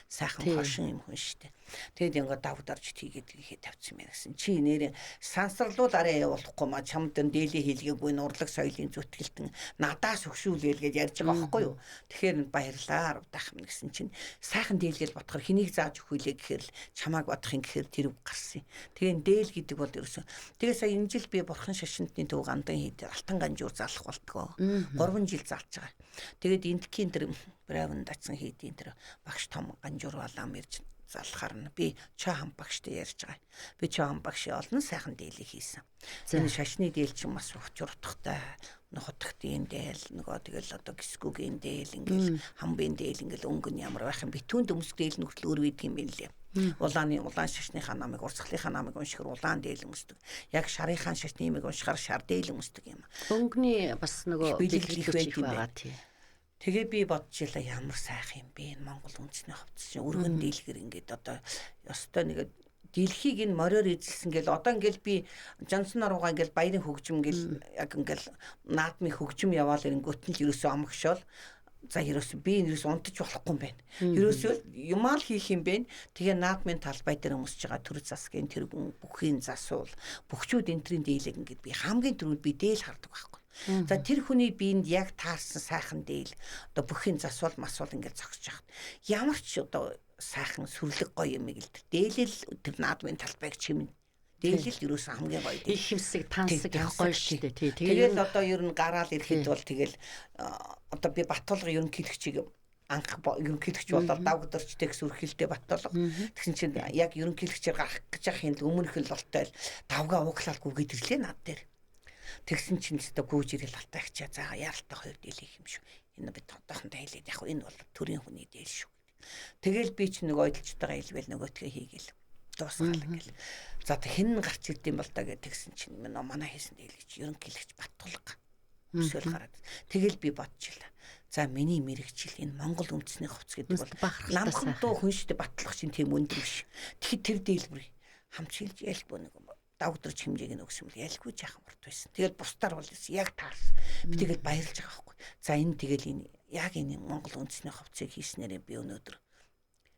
B: сайхан хошин юм хүн штэ. Тэгээд ингээд давд орж тийгээд хийхэд тавьсан юм гэсэн. Чи нэрээ сансарлуул арай явуулахгүй маа чамд энэ дээлээ хийлгээгүй нурлаг соёлын зүтгэлтэн надаас өгшүүлээл гэж ярьж байгаа байхгүй юу. Тэгэхээр баярлаа 10 дахь юм гэсэн чинь сайхан дээлгээл бодохоор хэнийг зааж өгөх вүлээ гэхээр л чамааг бодох юм гэхээр тэр үг гарсан. Тэгээ дээл гэдэг бол ерөөсөн. Тэгээ сая энэ жил би бурхан шашинтны төв гандан хийд алтан ганжуур залах болтгоо. 3 жил залж байгаа. Тэгээд эндхийн тэр Бравн дацсан хийдийн тэр багш том ганжуур балаам ирж залхаар нь би Чохан багштай ярьж байгаа. Би Чохан багшийн олон сайхан дээлийг хийсэн. Энэ шашны дээл чинь бас учир утгатай. Нухатгтын дээл, нөгөө тэгэл одоо гисгүгийн дээл ингээл хамбын дээл ингээл өнгө нь ямар байх юм битүүн дөмсг дээл нь хүртэл өөр үйдэг юм байна лээ. Улааны улаан шашныхаа намыг урсгалынхаа намыг уншихэр улаан дээл өмсдөг. Яг шарынхаа шашны имийг уншихаар шар дээл өмсдөг юм.
A: Өнгөний бас нөгөө
B: бэлэглэх
A: их
B: юм
A: байгаа
B: байна.
A: тий.
B: Тэгээ би бодож илаа ямар сайхан юм бэ энэ Монгол үндэсний хувцас чинь өргөн дийлгэр ингээд одоо ёстой нэг дэлхийг энэ мориор эзэлсэн гэл одоо ингээл би Жонсон руугаа ингээл баярын хөгжим гэл яг ингээл наадмын хөгжим яваал ирэнгүүт нь л ерөөсөө амгшоол за ерөөсөө би энэ ерөөсөө унтаж болохгүй юм байна. Ерөөсөө юмаа л хийх юм бэ. Тэгээ наадмын талбай дээр өмсөж байгаа төр засгийн тэргүүн бүхийн засуул бөхчүүд энтрийн дээлэг ингээд би хамгийн түрүүнд би дээл хардаг байхгүй. За тэр хүний биед яг таарсан сайхан дээл одоо бүхийн засвал масвал ингээд зогсож хахад ямар ч одоо сайхан сүрлэг гоё юм ил дээлэл тэр наадмын талбайг чимнэ. Дээлэл ерөөсөө хамгийн гоё дээл.
A: Их хэмсэг тансаг их гоё шүү дээ тий.
B: Тэгэл одоо ер нь гараал ирэхэд бол тэгэл одоо би Батулга ерөнхийлөгчийг анх ерөнхийлөгч болоод давгдорч тэгс үрхэлтэй Батулга. Тэгсэн чинь яг ерөнхийлөгчээр гарах гэж яхин л өмнөх л болтой л давгаа ууглаал гүгээд ирлээ над дээр. Тэгсэн чинь өстө гүйж ирэл алтаагчаа. За яаралтай хоёр дээл их юм шүү. Энэ бид одоохондоо хэлээд яг энэ бол төрийн хүний дээл шүү. Тэгэл би чинь нөгөө ойдолчтойгоо хэлвэл нөгөөтгөө хийгээл дуусгаал ингээл. За тэг хэн гарч ирдэм бол та гэж тэгсэн чинь манай хийсэн дээлгч ерөнхийлөгч Батулга өсөөл гараад. Тэгэл би бодчихлаа. За миний мэрэгчил энэ Монгол үндэсний хувцас гэдэг бол намхан дуу хүн шүү дээ Батлах чинь тийм өндөр биш. Тэгэхэд тэр дээлбэр хамчилж ялгүй нэг давгдрч хэмжээг нь өгсөн бол ялгүй жаахан урт байсан. Тэгэл бусдаар бол яг таарсан. Би тэгэл баярлж байгаа байхгүй. За энэ тэгэл энэ яг энэ Монгол үндэсний хувцсыг хийснээрээ би өнөөдөр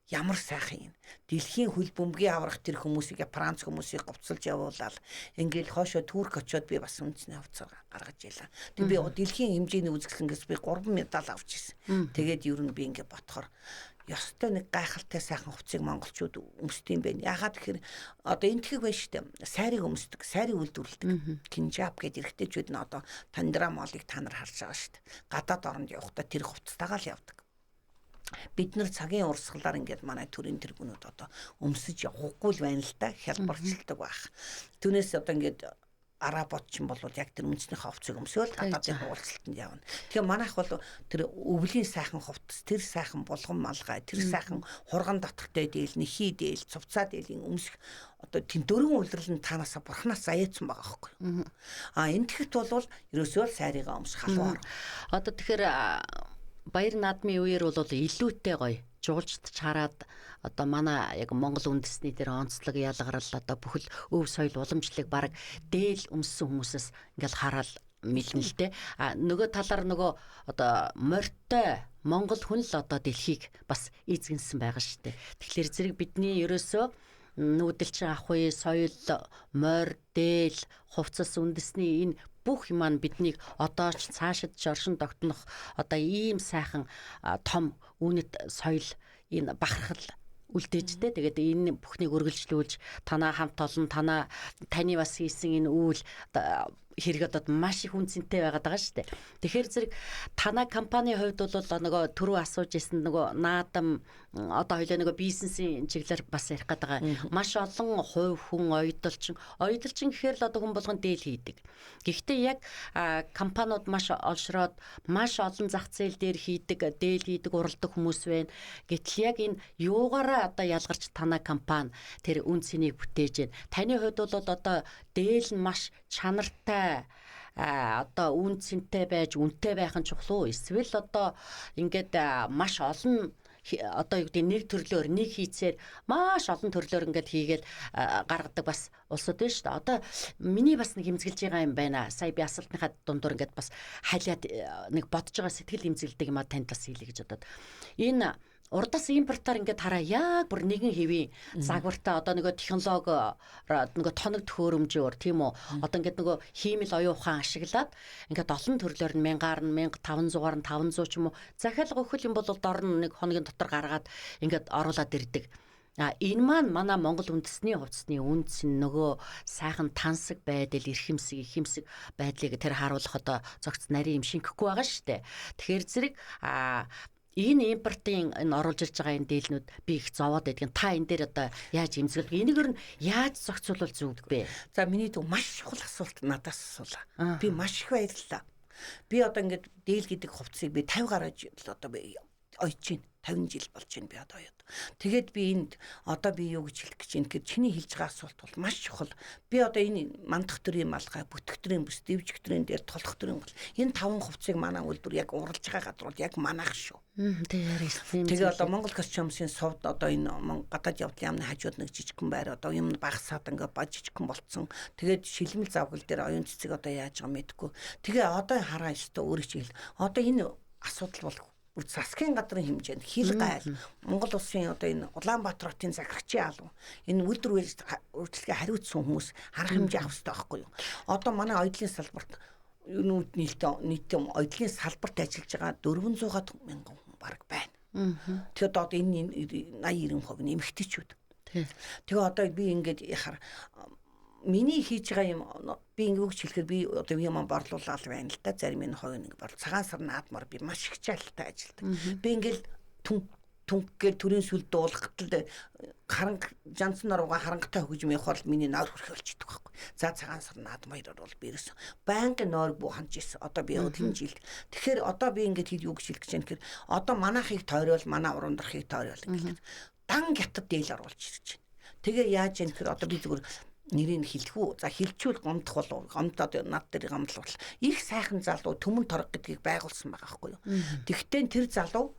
B: ямар сайхан юм. Дэлхийн хөл бөмбөгийн аврах тэр хүмүүсийг Франц хүмүүсийг говцолж явуулаад ингээл хоошоо Турк очиод би бас үндэсний хувцас гаргаж ийлаа. Тэг би дэлхийн хэмжээний үзэсгэлэнгээс би 3 медаль авч ирсэн. Тэгээд ер нь би ингээ ботхоор ёстой нэг гайхалтай сайхан хувцсыг монголчууд өмсдөг юм байна. Яагаад гэхээр одоо энтгэх байна шүү дээ. Сайрыг өмсдөг, сайрыг үйлдвэрлэдэг. Кинжаб гэдэг эрэгтэйчүүд нь одоо Тандра молыг та нар харж байгаа шүү дээ. Гадаад оронд явахдаа тэр хувцастайгаа л явдаг. Бид нар цагийн урсгалаар ингээд манай төрийн тэргүүнүүд одоо өмсөж явахгүй л байна л да, хялбарчилдаг байх. Түүнээс одоо ингээд арабууд ч юм бол яг тэр үндэсний хувцсыг өмсөөл гадаадын уулзалтанд явна. Тэгэхээр манайх бол тэр өвлийн сайхан хувцас, тэр сайхан булган малгай, тэр сайхан хурган дотортой дээл, нэхий дээл, цувцаа дээлийн өмсөх одоо тийм дөрвөн улирал нь таанасаа бурхнаас заяатсан байгаа байхгүй. А энэ тэгэхэд бол ерөөсөө л сайрыгаа өмсөх халуун.
A: Одоо тэгэхээр баяр наадмын үеэр бол илүүтэй гоё жуулчд чараад одоо манай яг Монгол үндэсний тэр онцлог ялгарл одоо бүхэл өв соёл уламжлалыг бараг дээл өмссөн хүмүүсээс ингээл хараал мэднэ л дээ. А нөгөө талаар нөгөө одоо морьтой Монгол хүн л одоо дэлхийг бас эзэгнсэн байгаа шүү дээ. Тэгэхээр зэрэг бидний ерөөсөө нүүдэлчин ах үе соёл, морь, дээл, хувцас үндэсний энэ бүх юм маань биднийг одоо ч цаашид ч оршин тогтнох одоо ийм сайхан том үнэт соёл энэ бахархал үлдээж тэ. Тэгээд энэ бүхнийг үргэлжлүүлж танаа хамт олон танаа таны бас хийсэн энэ үйл хэрэг одоо маш их үнцэнтэй байгаад байгаа шүү дээ. Тэгэхээр зэрэг танаа компани хувьд бол нөгөө түрүү асууж исэн нөгөө наадам одоо хоёлаа нөгөө бизнесийн чиглэлээр бас ярих гээд байгаа. Маш олон хувь хүн оёдолчин гэхээр л одоо хүн болгон дээл хийдэг. Гэхдээ яг компаниуд маш олшроод маш олон зах зээл дээр хийдэг, дээл хийдэг, уралдаг хүмүүс байна. Гэтэл яг энэ юугаараа одоо ялгарч танаа компани тэр үн цэнийг бүтээж байна. Таны хувьд бол одоо дээл нь маш чанартай одоо үн цэнтэй байж үнэтэй байх нь чухал уу? Эсвэл одоо ингээд маш олон одоо юу гэдэг нэг төрлөөр нэг хийцээр маш олон төрлөөр ингээд хийгээл гаргадаг бас улсууд байна шүү дээ. Одоо миний бас нэг эмзэглэж байгаа юм байна. Сая би асуултынхаа дундуур ингээд бас халиад нэг бодож байгаа сэтгэл эмзэглэдэг юм а танд бас хэлье гэж бодоод. Энэ урдаас импортоор ингээд хараа яг бүр нэгэн хэвийн загвартай одоо нөгөө технологи нөгөө тоног төхөөрөмжөөр тийм үү, одоо ингээд нөгөө хиймэл оюун ухаан ашиглаад ингээд олон төрлөөр нь 1000-аар нь 1500-аар нь 500 ч юм уу захиалга өгөх юм бол дор нь нэг хоногийн дотор гаргаад ингээд оруулаад ирдэг. А энэ маань манай Монгол үндэсний хувцсны үндэс нь нөгөө сайхан тансаг байдал, эрхэмсэг, ихэмсэг байдлыг тэр харуулах одоо зогц нарийн юм шингэхгүй байгаа шүү дээ. Тэгэхээр зэрэг энэ импортын энэ оруулж ирж байгаа энэ дийлнүүд би их зовоод байдгийг та энэ дээр одоо яаж эмзэглэх, энийг нь яаж зохицуулбал зөв бэ?
B: За, миний дүү, маш чухал асуулт надаас асуулаа. Би маш их баярлалаа. Би одоо ингээд дийл гэдэг хувцсыг би 50 гаруй жил одоо би ойж байна. 50 жил болж байна би одоо оёод. Тэгээд би энд одоо би юу гэж хэлэх гэж байна гэхээр чиний хэлж байгаа асуулт бол маш чухал. Би одоо энэ мандах төрийн малгай, бүтгэх төрийн бүс, дэвжих төрийн дээр, толох төрийн гол. Энэ таван хувцсыг манай үйлдвэр яг уралж байгаа газар бол яг манайх шүү. Тэгээ одоо Монгол костюмсын сувд одоо энэ гадаад явдлын яамны хажууд нэг жижигхэн байр одоо юм багасаад ингээ ба жижигхэн болцсон. Тэгээд шилмэл завгал дээр оюун цэцэг одоо яаж байгаа мэдэхгүй. Тэгээ одоо хараа өстө өөрөө чи хэл. Одоо энэ асуудал бол засгийн газрын хэмжээнд хил гайл Монгол улсын одоо энэ Улаанбаатар хотын захирагчийн алба энэ үйлдвэр үйлчлэгээ хариуцсан хүмүүс арга хэмжээ авах хэрэгтэй байхгүй юу? Одоо манай оюутлын салбарт нийт оюутлын салбарт ажиллаж байгаа 400 мянган хүн бараг байна. Тэгэхээр одоо энэ 80 90% нь эмэгтэйчүүд. Тэгээ одоо би ингээд яхаар миний хийж байгаа юм би ингэ үг хэлэхээр би одоо юм борлуулаад байна л да. Зарим энэ хувь нэг борл цагаан сар наадмаар би маш их хичээлтэй ажилладаг. Би ингээл түнхгээр төрийн сүл дуулахад л харанга жанцсан норвгаа харангатай хөгжим явахаар л миний нойр хүрхээ болчихдог байхгүй. За, цагаан сар наадам хоёроор бол би ерөөсөн байнгын нойр буу ханж ирсэн. Одоо би тэр жилд. Тэгэхээр одоо би ингээд хэл юу гэж хэлэх гэж байна гэхээр одоо манайхыг тойрол, манай урандархыг тойрол ингээд дан гятад дээл оруулж ирж байна. Тэгээ яаж юм гэхээр одоо би зүгээр нэрийг хэлэх үү? За, хэлчүүл гомдох болов. Гомдоод над дээр гомдол бол. Их сайхан залуу Төмөн торог гэдгийг байгуулсан байгаа байхгүй юу? Тэгтээ тэр залуу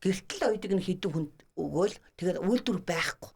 B: гэртэл оёдыг нь хідэн хүнд өгөөл тэгээд үйлдвэр байхгүй.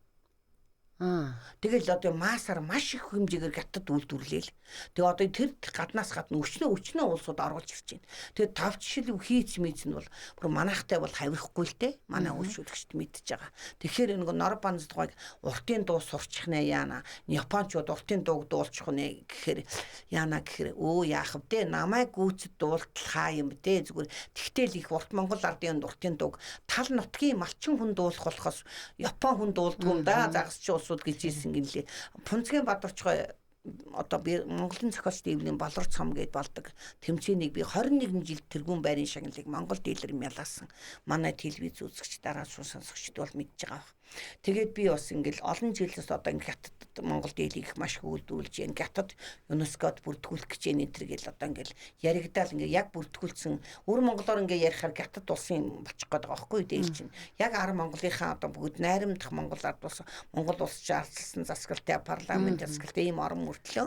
B: Тэгэл одоо маасаар маш их хэмжээгээр гятад үйлдвэрлээл. Тэгээ одоо тэр гаднаас гадна өчнөө улсууд оруулж ирж байна. Тэгээд тавчшил хийц мийц нь бол бүр манайхтай бол хавирахгүй л те. Манай үйлчлэгчд мэдж байгаа. Тэгэхээр нөгөө нор банздгойг уртын дуу сурчих нэ яана. Япончууд уртын дууг дуулчих нэ гэхээр яана гэхээр өө яах вэ? Намайг гүйцэд дуултал юм бэ зүгээр. Тэгтэл их урт Монгол ардын уртын дууг тал нутгийн малчин хүн дуулах болохоос Япон хүн дуулдгүй юм да. Загасч улсууд гэж хэлсэн гинлээ. Пунцгийн Бадарчгой одоо би Монголын зохиолч дэвлийн Болор цом гэд болдог тэмцээнийг би 21 жил тэргүүн байрын шагналыг Монгол дийлэр ялаасан. Манай телевиз үзэгч дараа сонсогчд бол мэдж байгаа. Тэгээд би бас ингээл олон жилээс одоо ингээ хятадд Монгол дийлийг их маш их үйлдвэрлэж байна. Хятад ЮНЕСКОд бүртгүүлэх гэж байна энэ төр гэл одоо ингээл яригдаал ингээ яг бүртгүүлсэн. Өр монголоор ингээ ярихаар хятад улсын болчих гээд байгаа байхгүй дийл чинь. Яг ар Монголынхаа одоо бүгд найрамдах Монгол ард улс Монгол улс чи арчилсан засаглалтай парламент засаглалтай ийм орон мөртлөө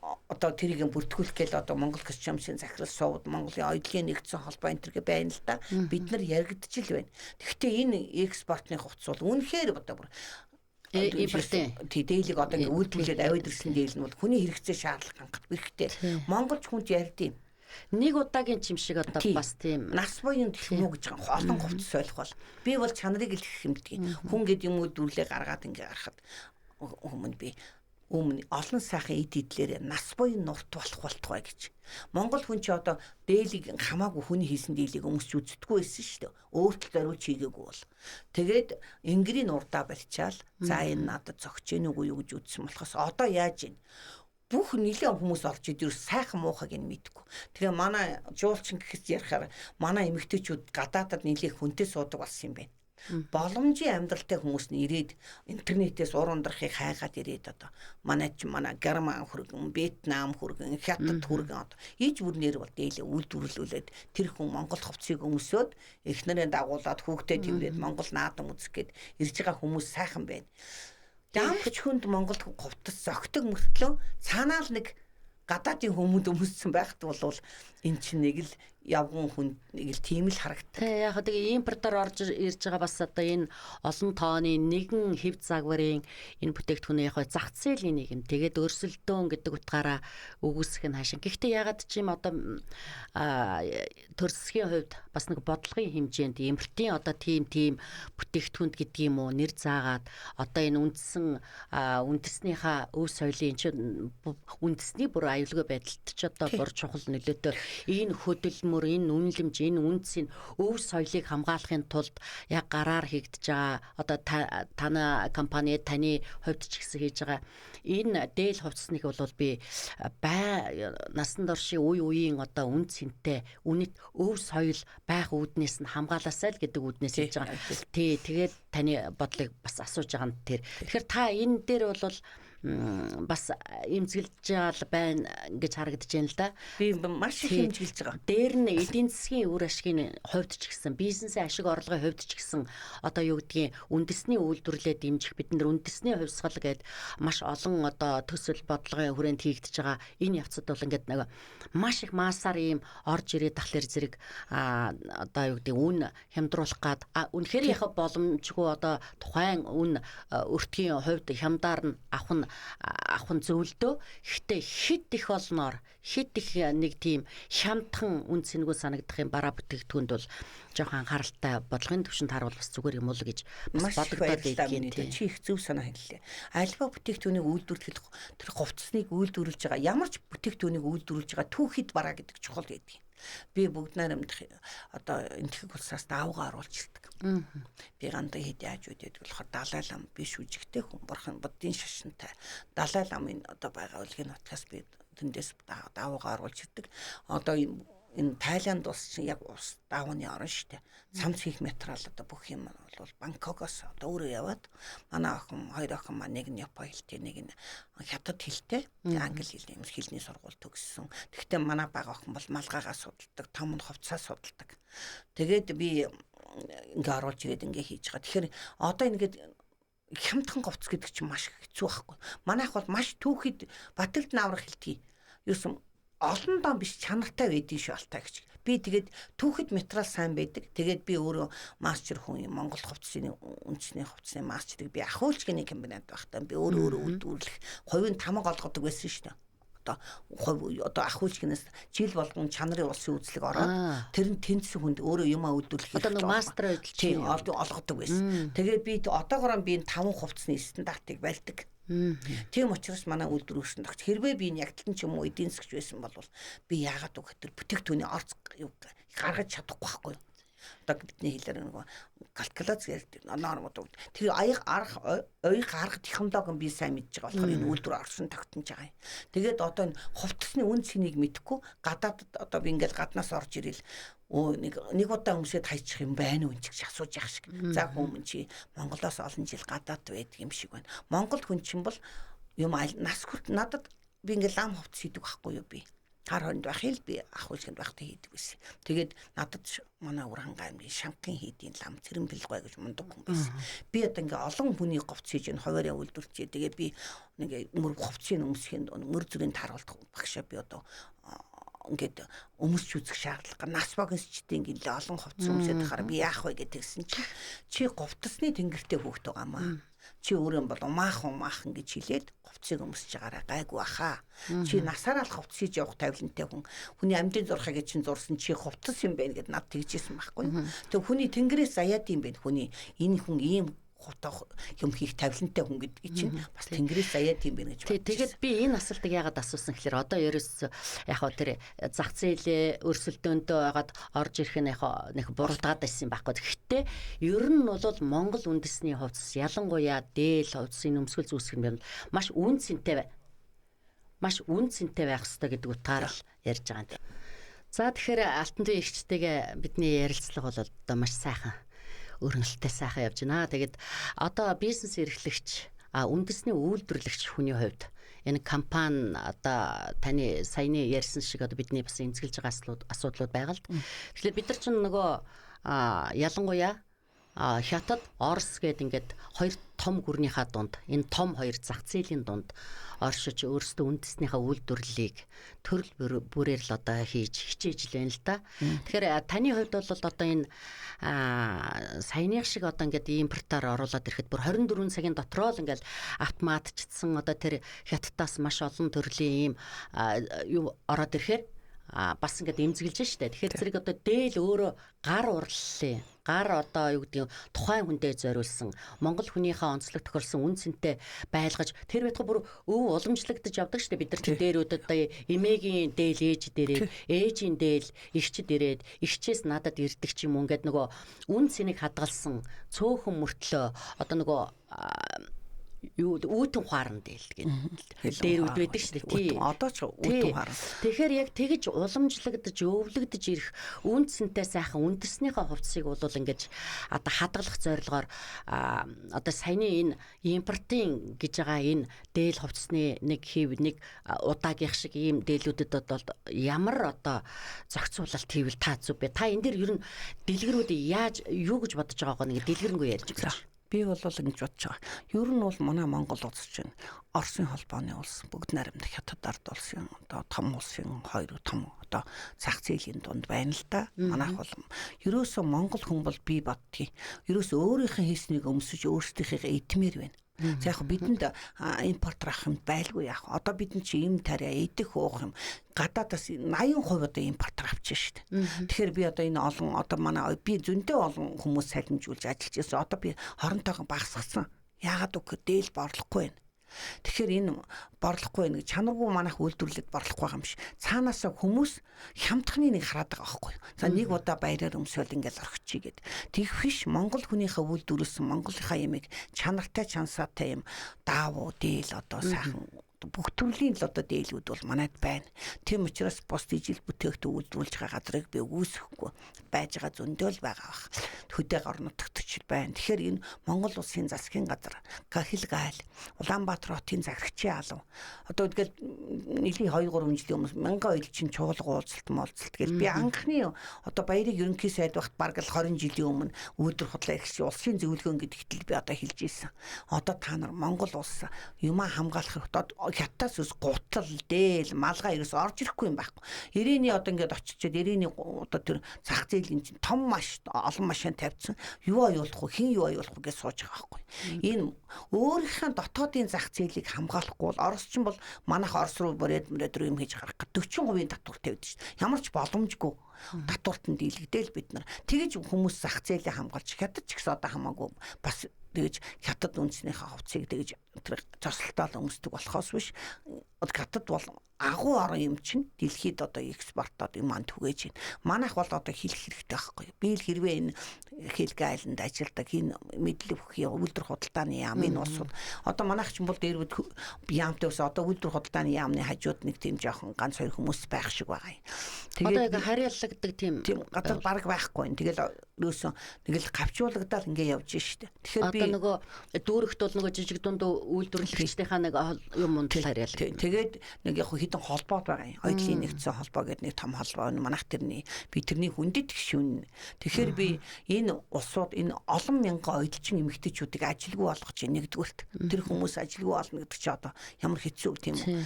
B: одоо тэрийг бүртгүүлэх гээл одоо Монгол костюмсын захирал сувд Монголын оюутлын нэгдсэн холбоо энэ төргээ байна л да. Бид нар яригдчихл байна. Тэгэхдээ энэ экспортны хувцас бол үнэхээр одоо бүр
A: импортын
B: тий дээлийг одоо ингээ үйлдвэрлээд аваад ирсэн дээл нь бол хүний хэрэгцээ шаардлага хангах бэрхтэй. Монголч хүнд ярьдیں۔
A: Нэг удаагийн чим шиг одоо бас тийм
B: нас буян гэх юм уу гэж байгаа. Олон хувцас ойлгох бол би бол чанарыг л хэмтгий. Хүн гээд юм үйлдвэрлээ гаргаад ингээ гарахад өмнө би өмнө олон сайхан эд идлээрээ нас буян нурт болох болтугай гэж. Монгол хүн чи одоо дээлийг хамаагүй хүний хийсэн дээлийг өмсч үздэггүй байсан шүү дээ. Өөртөө зориулж хийгээгүй бол. Тэгээд энгэрийн урдаа барьчаал за энэ надад зогч гэнэ үгүй юу гэж үзсэн болохоос одоо яаж ийн? Бүх нэлээд хүмүүс олж идэв сайхан муухайг нь мэдгүй. Тэгээ манай жуулчин гэхээс ярихаар манай эмэгтэйчүүд гадаадад нэлээд хүнтэй суудаг болсон юм байна. Боломжийн амьдралтай хүмүүс нь ирээд интернетээс ур ундрахыг хайгаад ирээд одоо манай ч манай Герман хүргэн, Вьетнам хүргэн, Хятад хүргэн одоо иж бүрнээр бол дээлээ үйлдвэрлүүлээд тэр хүн Монгол хувцсыг өмсөөд эхнэрээ дагуулад хүүхдээ тэрврээд Монгол наадам үзэх гээд ирж байгаа хүмүүс сайхан байна. Ямар ч хүнд Монгол хувцас зөгтөг мөртлөө цаанаа л нэг гадаадын хүмүүнд өмссөн байхад бол эн чинь нэг л Явган хүн нэг л тийм л харагддаг.
A: Тэ яг тэгээ импортоор орж ирж байгаа бас одоо энэ олон тооны нэгэн хэв загварын энэ бүтээгдэхүүний яг зах зээлийн нийгэм тэгээд өрсөлдөөн гэдэг утгаараа өгөөсөх нь хаашаа. Гэхдээ ягаад ч юм одоо төрсгийн хувьд бас нэг бодлогын хэмжээнд импортын одоо тийм бүтээгдэхүүнд гэдэг юм уу нэр заагаад одоо энэ үндсэн үндэснийхаа өв соёлын чинь үндэсний бүр аюулгүй байдалд ч одоо бүр чухал нөлөөтэй энэ хөдөлмөр, энэ үнэлэмж, энэ үндсийн өв соёлыг хамгаалахын тулд яг гараар хийгдэж байгаа одоо танай компани таны хувьд ч гэсэн хийж байгаа энэ дээл хувцсныг бол би бай насан туршийн үе үеийн одоо үн цэнтэй үнэт өв соёл байх үүднээс нь хамгаалаасай л гэдэг үүднээс хийж байгаа. Тий, тэгээд таны бодлыг бас асууж байгаа нь тэр. Тэгэхээр та энэ дээр бол бас эмзэглэж байгаа л байна гэж харагдаж байна л да.
B: Би маш их эмзэглэж байгаа.
A: Дээр нь эдийн засгийн үр ашигын хувьд ч гэсэн, бизнесийн ашиг орлогын хувьд ч гэсэн одоо юу гэдгийг үндэсний үйлдвэрлэлээ дэмжих бид нар үндэсний хувьсгал гээд маш олон одоо төсөл бодлогын хүрээнд хийгдэж байгаа энэ явцад бол ингээд нэг маш их массаар ийм орж ирээд тахлаар зэрэг одоо юу гэдгийг үн хямдруулах гад үнэхээр яхав боломжгүй одоо тухайн үн өртгийн хувьд хямдаар нь авах нь зөвлөдөө. Гэхдээ хит их олноор хит их нэг тийм хямдхан үн цэнгүй санагдах юм бараа бүтээгдэхүүнд бол жоохон анхааралтай бодлогын түвшинд харуул бас зүгээр юм уу л гэж бас бодогдоод байдгийн.
B: Чи их зөв санаа хэллээ. Альва бүтээгдэхүүнийг үйлдвэрлэх тэр хувцсныг үйлдвэрлэж байгаа ямар ч бүтээгдэхүүнийг үйлдвэрлэж байгаа түүхэд бараа гэдэг чухал байдаг. Би бүгд найрамдах одоо энэтхэг улсаас давгаа оруулж ирдэг. Би гандан хэд яаж үдээд болохоор Далай лам би шүжигтэй хүн бурхан буддын шашинтай. Далай ламын одоо байгаа үлгийн нутгаас би тэндээс давгаа оруулж ирдэг. Одоо энэ Тайланд улс чинь яг ус давны орн шүү дээ. Самц хийх материал одоо бүх юм бол Бангкокоос одоо өөрөө яваад манай охин хоёр охин маань нэг нь Япон хэлтэй, нэг нь хятад хэлтэй, англи хэлний хэлний сургууль төгссөн. Тэгэхдээ манай бага охин бол малгайгаа судалдаг, том нь хувцаа судалдаг. Тэгээд би ингээ оруулж ирээд ингээ хийж байгаа. Тэгэхээр одоо ингээд хямдхан говц гэдэг чинь маш хэцүү байхгүй. Манайх бол маш түүхэд Батэлд нааврах хэлтий. Юусэн олон дон биш чанартай байдгийг шүү алтай гэж. Би тэгээд түүхэд материал сайн байдаг. Тэгээд би өөрөө мастер хүн юм Монгол хувцсны үндэсний хувцсны мастерыг би ахиулчгийн комбинат байхдаа би өөрөө үйлдвэрлэх хувийн тамга олгодог байсан шүү дээ. Одоо хувь одоо ахиулчгинээс жил болгон чанарын улсын үзлэг ороод тэр нь тэнцсэн хүнд өөрөө юмаа үйлдвэрлэх
A: одоо нэг мастер
B: хөдөлж олгодог байсан. Тэгээд би одоогоор би энэ 5 хувцсны стандартыг барьдаг. Тийм учраас манай үйлдвэр өрсөн тогч хэрвээ би энэ ягтлан ч юм уу эдийн засгч байсан бол би яагаад үг тэр бүтээгдэхүүний орц гаргаж чадахгүй байхгүй юу? Одоо бидний хэлээр нөгөө калькуляц ярьдаг нормууд. Тэр аяг арга оёг арга технологи би сайн мэдж байгаа болохоор энэ үйлдвэр орсон тогтнож байгаа юм. Тэгээд одоо энэ хувцсны үн цэнийг мэдэхгүй гадаадд одоо би ингээл гаднаас орж ирэл нэг удаа өмсөд хайчих юм байна уу гэж асууж явах шиг. За хүмүүн чи Монголоос олон жил гадаад байдаг юм шиг байна. Монгол хүн чинь бол юм нас хүрт надад би ингээл лам хувцс хийдэг байхгүй юу би. Хар хоринд байх л би ахиулчинд байхдаа хийдэг байсан. Тэгээд надад манай Уранга аймгийн Шанкын хийдийн лам цэрэн бэлгой гэж мундаг хүн байсан. Би одоо ингээ олон хүний говц хийж энэ хуваараа үйлдвэрлэжээ. Тэгээ би нэг мөр говцын өмсөхийн мөр зүрийн таруулах багшаа би одоо ингээд өмсч үзэх шаардлага нас богинсчдын гинлээ олон хувцас өмсөд байхаар би яах вэ гэдгсэн чи чи говцсны тэнгэртэй хүүхэд байгаамаа. Чи өөрөө бол умаахан гэж хэлээд говцыг өмсөж байгаараа гайгүй баха. Чи насаараа л говц хийж явах тавилантай хүн. Хүний амьдын зурхайг чинь зурсан чи говцс юм байна гэд над тэгжсэн байхгүй. Тэг хүний тэнгэрээс заяад юм байна. Хүний энэ хүн ийм хутаа юм хийх тавилантай хүн гэдгийг чинь бас тэнгэрээс заяад юм байна гэж
A: бодсон. Тэгээд би энэ асуултыг яагаад асуусан гэхээр одоо ерөөс яг хөө тэр зах зээлээ өрсөлдөөндөө байгаад орж ирэх нь яг нэг буруутгаад байсан юм байхгүй. Гэхдээ ер нь бол Монгол үндэсний хувцас ялангуяа дээл хувцсын өмсгөл зүүсгэх юм маш үн цэнтэй маш үн цэнтэй байх ёстой гэдэг утгаар л ярьж байгаа юм. За тэгэхээр Алтан төвийн эгчтэйгээ бидний ярилцлага бол одоо маш сайхан өргөнөлттэй сайхан явж байна. Тэгээд одоо бизнес эрхлэгч, үндэсний үйлдвэрлэгч хүний хувьд энэ компани одоо таны саяны ярьсан шиг одоо бидний бас эмзэглэж байгаа асуудлууд байгаа л. Тэгэхээр бид нар чинь нөгөө ялангуяа Хятад, Орос гээд ингээд хоёр том гүрнийхаа дунд энэ том хоёр зах зээлийн дунд оршиж өөрсдөө үндэснийхээ үйлдвэрлэлийг төрөл бүрээр л одоо хийж хичээж л байна л да. Тэгэхээр таны хувьд бол одоо энэ саяных шиг одоо ингээд импортаар оруулаад ирэхэд бүр 24 цагийн дотроо л ингээд автоматчдсан одоо тэр Хятадаас маш олон төрлийн ийм юу ороод ирэхээр бас ингээд эмзэглэж штэ. Тэгэхээр зэрэг одоо дээл өөрөө гар урлалын гар одоо юу гэдгийг тухайн хүндээ зориулсан Монгол хүнийхээ онцлог тохиолсон үн цэнтэй байлгаж тэр байтугай бүр өв уламжлагдаж явдаг штэ. Бид нар чи дээрүүд одоо эмээгийн дээл ээж дээрээ ээжийн дээл эгчд ирээд эгчээс надад ирдэг ч юм уу ингээд нөгөө үн цэнийг хадгалсан цөөхөн мөртлөө одоо нөгөө юу үүдэн хуаран дээл гэдэг дээрүүд байдаг шүү дээ.
B: Тий. Одоо ч үүдэн хуаран.
A: Тэгэхээр яг тэгж уламжлагдаж, өвлөгдөж ирэх үн цэнтэй сайхан үндэснийхээ хувцсыг бол ингэж одоо хадгалах зорилгоор одоо саяны энэ импортын гэж байгаа энэ дээл хувцсны нэг хэв нэг удаагийнх шиг ийм дээлүүдэд бол ямар одоо зохицуулалт хийвэл та зүг бэ? Та энэ дэр ер нь дэлгэрүүд яаж юу гэж бодож байгааг нэг дэлгэрэнгүй ярьж өгөөч.
B: Би бол ингэж бодож байгаа. Ер нь бол манай Монгол улс чинь Оросын холбооны улс, бүгд найрамдах Хятад ард улсын одоо том улсын хоёр том одоо зах зээлийн дунд байна л да. Манайх бол ерөөсөө Монгол хүн бол би боддгийг. Ерөөсөө өөрийнхөө хийснийг өмсөж өөрсдийнхээ идмээр байна. За яг бидэнд импорт авах юм байлгүй яах. Одоо бид чи им тариа идэх уух юм гадаадаас 80% одоо импортор авчих шүү дээ. Тэгэхээр би одоо энэ олон одоо манай би зөндөө олон хүмүүс салимжуулж ажиллаж байсан. Одоо би 20 тойгон багасгасан. Яагаад үг дээл борлохгүй байна. Тэгэхээр энэ борлохгүй байна гэж чанаргүй манайх үйлдвэрлэлд борлохгүй байгаа юм биш. Цаанаасаа хүмүүс хямдхны нэг хараад байгаа байхгүй юу. За нэг удаа баяраар өмсөөл ингээл орхичих гээд. Тэгэх биш Монгол хүнийхээ үйлдвэрлэсэн Монголынхаа ямиг чанартай чансаатай юм даавуу дээл одоо сайхан бүх төрлийн л одоо дээлүүд бол манайд байна. Тийм учраас бус ижил бүтээгдэхүүн үйлдвэрлэж байгаа газрыг би үүсэхгүй байж байгаа зөндөө л байгаа бах. Хөдөө орон нутагт байна. Тэгэхээр энэ Монгол улсын засгийн газар Гахил гайл Улаанбаатар хотын захирагчийн алав одоо тэгэл нэлийн 2 3 жилийн өмнө мянган ойлчин чуулга уулзалт моолцолт гэл би анхны одоо баярыг ерөнхий сайд багт бараг л 20 жилийн өмнө үйлдвэр худлаа эхэлсэн улсын зөвлөгөөн гэдэгт л би одоо хэлж ирсэн. Одоо та нар Монгол улс юмаа хамгаалах хэрэгтэй Хятадаас ус гутал, дээл, малгай ерөөс орж ирэхгүй юм байхгүй. Ирээний одоо ингээд очичоод ирээний одоо тэр зах зээлийн чинь том маш олон машин тавьчихсан. Юу аюулах вэ? Хин юу аюулах вэ гэж сууж байгаа байхгүй. Энэ өөрийнхөө дотоодын зах зээлийг хамгаалахгүй бол Орос чинь бол манайх Орос руу бороод мөрөөд рүү юм хийж гарах гэж 40% татвар тавьдаг шүү дээ. Ямар ч боломжгүй татвартанд дийлэгдээл бид нар. Тэгэж хүмүүс зах зээлээ хамгаалж Хятад ч гэсэн одоо хамаагүй бас тэгэж Хятад үндэснийхээ хувцсыг тэгэж тэр зослолтоо өмсдөг болохоос биш Хятад бол агуу орон юм чинь дэлхийд одоо экспортоод юм ан түгээж байна. Манайх бол одоо хэлэх хэрэгтэй байхгүй юу? Би л хэрвээ энэ хэлгээ айланд ажилладаг энэ мэдлэг бүхий үйлдвэр худалдааны яамын улсууд одоо манайх ч юм бол дээрүүд яамтай ус одоо үйлдвэр худалдааны яамны хажууд нэг тийм жоохон ганц хоёр хүмүүс байх шиг байгаа юм.
A: Тэгээд одоо харьяалагддаг тийм
B: газар бараг байхгүй. Тэгэл ерөөсөн нэг л гавчуулагдаад ингээ явж штэ.
A: Тэгэхээр би одоо нөгөө дүүрэгт бол нөгөө жижиг дунд үйлдвэрлэгчдийнхаа нэг юм унд харьяалагдана.
B: Тэгээд нэг яг хэдэн холбоод байгаа юм. Ойдлын нэгдсэн холбоо гэдэг нэг том холбоо. Манайх тэрний би тэрний хүндэт гишүүн. Тэгэхээр би энэ улсууд энэ олон мянган ойдолчин эмэгтэйчүүдийг ажилгүй болгож байна нэгдүгüрт. Тэр хүмүүс ажилгүй болно гэдэг чи одоо ямар хэцүү тийм үү.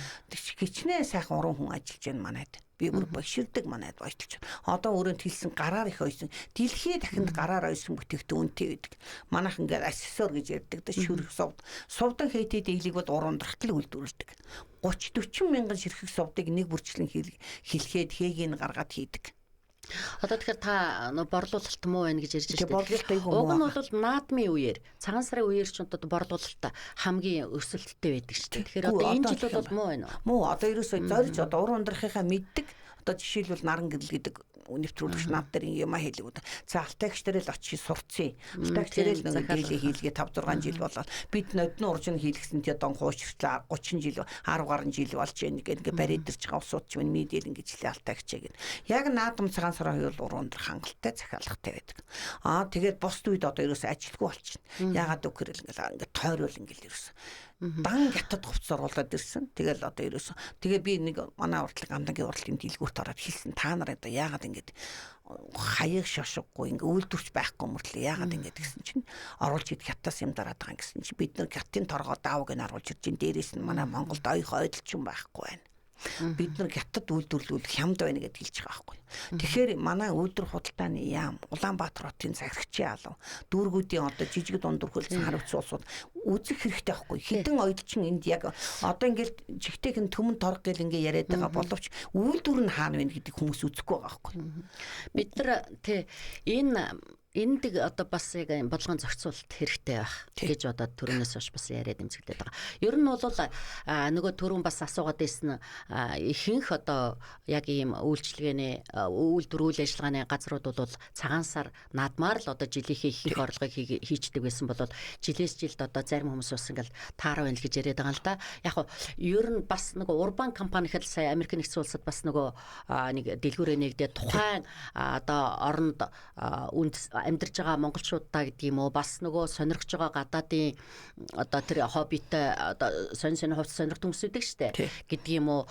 B: Хичнээн сайхан уран хүн ажиллаж байна манайд. Би бүр боширдаг манайд ойдолч. Одоо өөрөө хэлсэн гараар их ойсон. Дэлхийд дахинд гараар ойсон бүтээгдэхүүнтэй байдаг. Манайх ингээд аксессуар гэж ярьдаг да шүрх сувд. Сувдан хейтэй дийлийг бол уран ундрахтал үйлдвэрлэдэг. 30 40 мянган ширхэг сувдыг нэг бүрчлэн хэлхэд хээгийг гаргаад хийдэг.
A: Одоо тэгэхээр та нөө борлуулалт муу байна гэж ярьж
B: байна шүү дээ.
A: Уг нь бол наадмын үеэр, цагаан сарын үеэр ч одоо борлуулалт хамгийн өсөлттэй байдаг шүү дээ. Тэгэхээр одоо энэ жил бол муу байна уу?
B: Муу. Одоо ерөөсөө зорж одоо уран ундрахынхаа мэддэг. Одоо жишээлбэл наран гэрэл гэдэг нэвтрүүлэгч над дээр юм хэлээгүүд. За алтайгч дээр л очиж сурцсан. Алтайгч дээр л нэг дийлээ хийлгээ 5 6 жил болоод бид нодны уржин хийлгэсэн тий дон хуучиртлаа 30 жил 10 гаруй жил болж байна гэх ингээ бариад ирж байгаа улсууд ч минь мэдээлэн гэж хэлээ алтайгч гэх. Яг наадам цагаан сарын хоёр бол уран өндөр хангалттай захиалгатай байдаг. Аа тэгээд бусд үед одоо ерөөсөө ажилгүй болчихно. Ягаад гэвэл ингээл ингээ тойрол ингээл ерөөсөө Дан хятад хувцас оруулаад ирсэн. Тэгэл одоо ерөөсөн. Тэгээ би нэг манай урдлаг амдангийн урлагийн дэлгүүрт ороод хэлсэн. Та нар одоо яагаад ингэж хаяг шошгогүй ингээ үйлдвэрч байхгүй мөртлөө яагаад ингэж гэсэн чинь оруулж ид хятадас юм дараад байгаа гэсэн чинь бид нар хятадын торгоо даавг нь оруулж ирж чинь дээрээс нь манай Монголд ойх ойдолч юм байхгүй байна. Бид нар хятад үйлдвэрлүүл хямд байна гэдээ хэлж байгаа байхгүй. Тэгэхээр манай үйлдвэр худалдааны яам Улаанбаатар хотын захирагчийн алав дүүргүүдийн одоо жижиг дунд өрхөлдсөн харавц улсууд үзэх хэрэгтэй байхгүй. Хитэн ойдолчин энд яг одоо ингээл жигтэйхэн төмөн торг гэл ингээ яриад байгаа боловч үйлдвэр нь хаана вэ гэдэг хүмүүс үзэхгүй байгаа байхгүй.
A: Бид нар тий энэ энд одоо бас яг бодлогын зохицуулалт хэрэгтэй байх гэж одоо түрүүнээс хойш бас яриад эмзэглээд байгаа. Ер нь бол нөгөө түрүүн бас асуугаад байсан ихэнх одоо яг ийм үйлчилгээний үйлдвэр үйл ажиллагааны газрууд бол цагаан сар наадмаар л одоо жилийнхээ ихэнх орлогыг хийчдэг байсан бол жилээс жилд одоо зарим хүмүүс бас ингээл таараа байна л гэж яриад байгаа л да. Яг нь ер нь бас нөгөө урбан компани гэхэл сая Америк нэгдсэн улсад бас нөгөө нэг дэлгүүрээ нэгдээ тухайн одоо оронд үндэс амьдарч байгаа монголчуудаа гэдэг юм уу бас нөгөө сонирхож байгаа гадаадын одоо тэр хоббитой одоо сонь сонь хувцас сонирхдаг хүмүүс үүдэг штэ гэдэг юм уу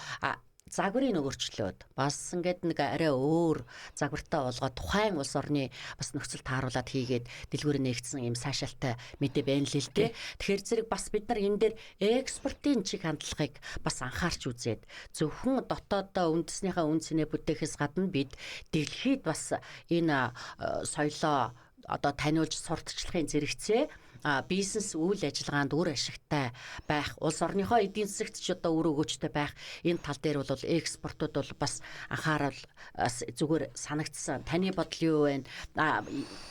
A: загварыг өөрчлөөд бас ингээд нэг арай өөр загвартай болгоод тухайн улс орны бас нөхцөл тааруулаад хийгээд дэлгүүр нээгдсэн юм сайшаалтай мэдээ байна л л дээ. Тэгэхээр зэрэг бас бид нар энэ дээр экспортын чиг хандлагыг бас анхаарч үзээд зөвхөн дотоодоо үндэснийхээ үн цэнэ бүтээхээс гадна бид дэлхийд бас энэ соёлоо одоо таниулж сурталчлахын зэрэгцээ бизнес үйл ажиллагаанд үр ашигтай байх, улс орныхоо эдийн засагт ч одоо үр өгөөжтэй байх энэ тал дээр бол экспортууд бол бас анхаарал зүгээр санагдсан. Таны бодол юу вэ?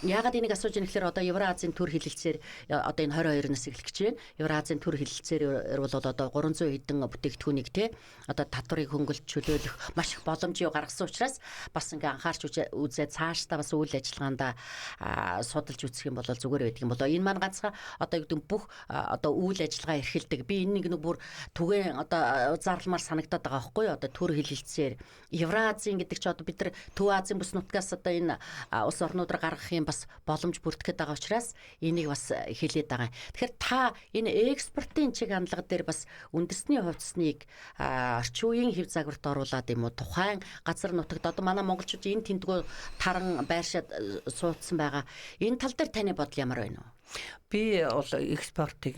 A: Яагаад энийг асууж байгаа гэхээр одоо Евразийн төр хилэлцээр одоо энэ 22-наас эхлэх гэж байна. Евразийн төр хилэлцээр бол одоо 300 хэдэн бүтээгдэхүүнийг те одоо татварыг хөнгөлж чөлөөлөх маш их боломжийг гаргасан учраас бас ингээ анхаарч үзээ цаашдаа бас үйл ажиллагаанд судалж үзэх юм бол зүгээр байдаг юм болоо. Энэ маань ганц одоо юу гэдэг бүх одоо үйл ажиллагаа эрхэлдэг. Би энэ нэг бүр түгээн одоо зарламар санагдаад байгаа байхгүй юу? Одоо төр хилэлцээр Евразийн гэдэг чи одоо бид нар Төв Азийн бүс нутгаас одоо энэ улс орнуудаар гаргах юм бас боломж бүртгэхэд байгаа учраас энийг бас хэлээд байгаа юм. Тэгэхээр та энэ экспортын чиг хандлага дээр бас үндэсний хувцсныг орчин үеийн хэв загварт оруулаад юм уу тухайн газар нутагт одоо манай монголчууд энэ тэндгүү таран байршаад суудсан байгаа. Энэ тал дээр таны бодол ямар байна вэ?
B: Би бол экспортыг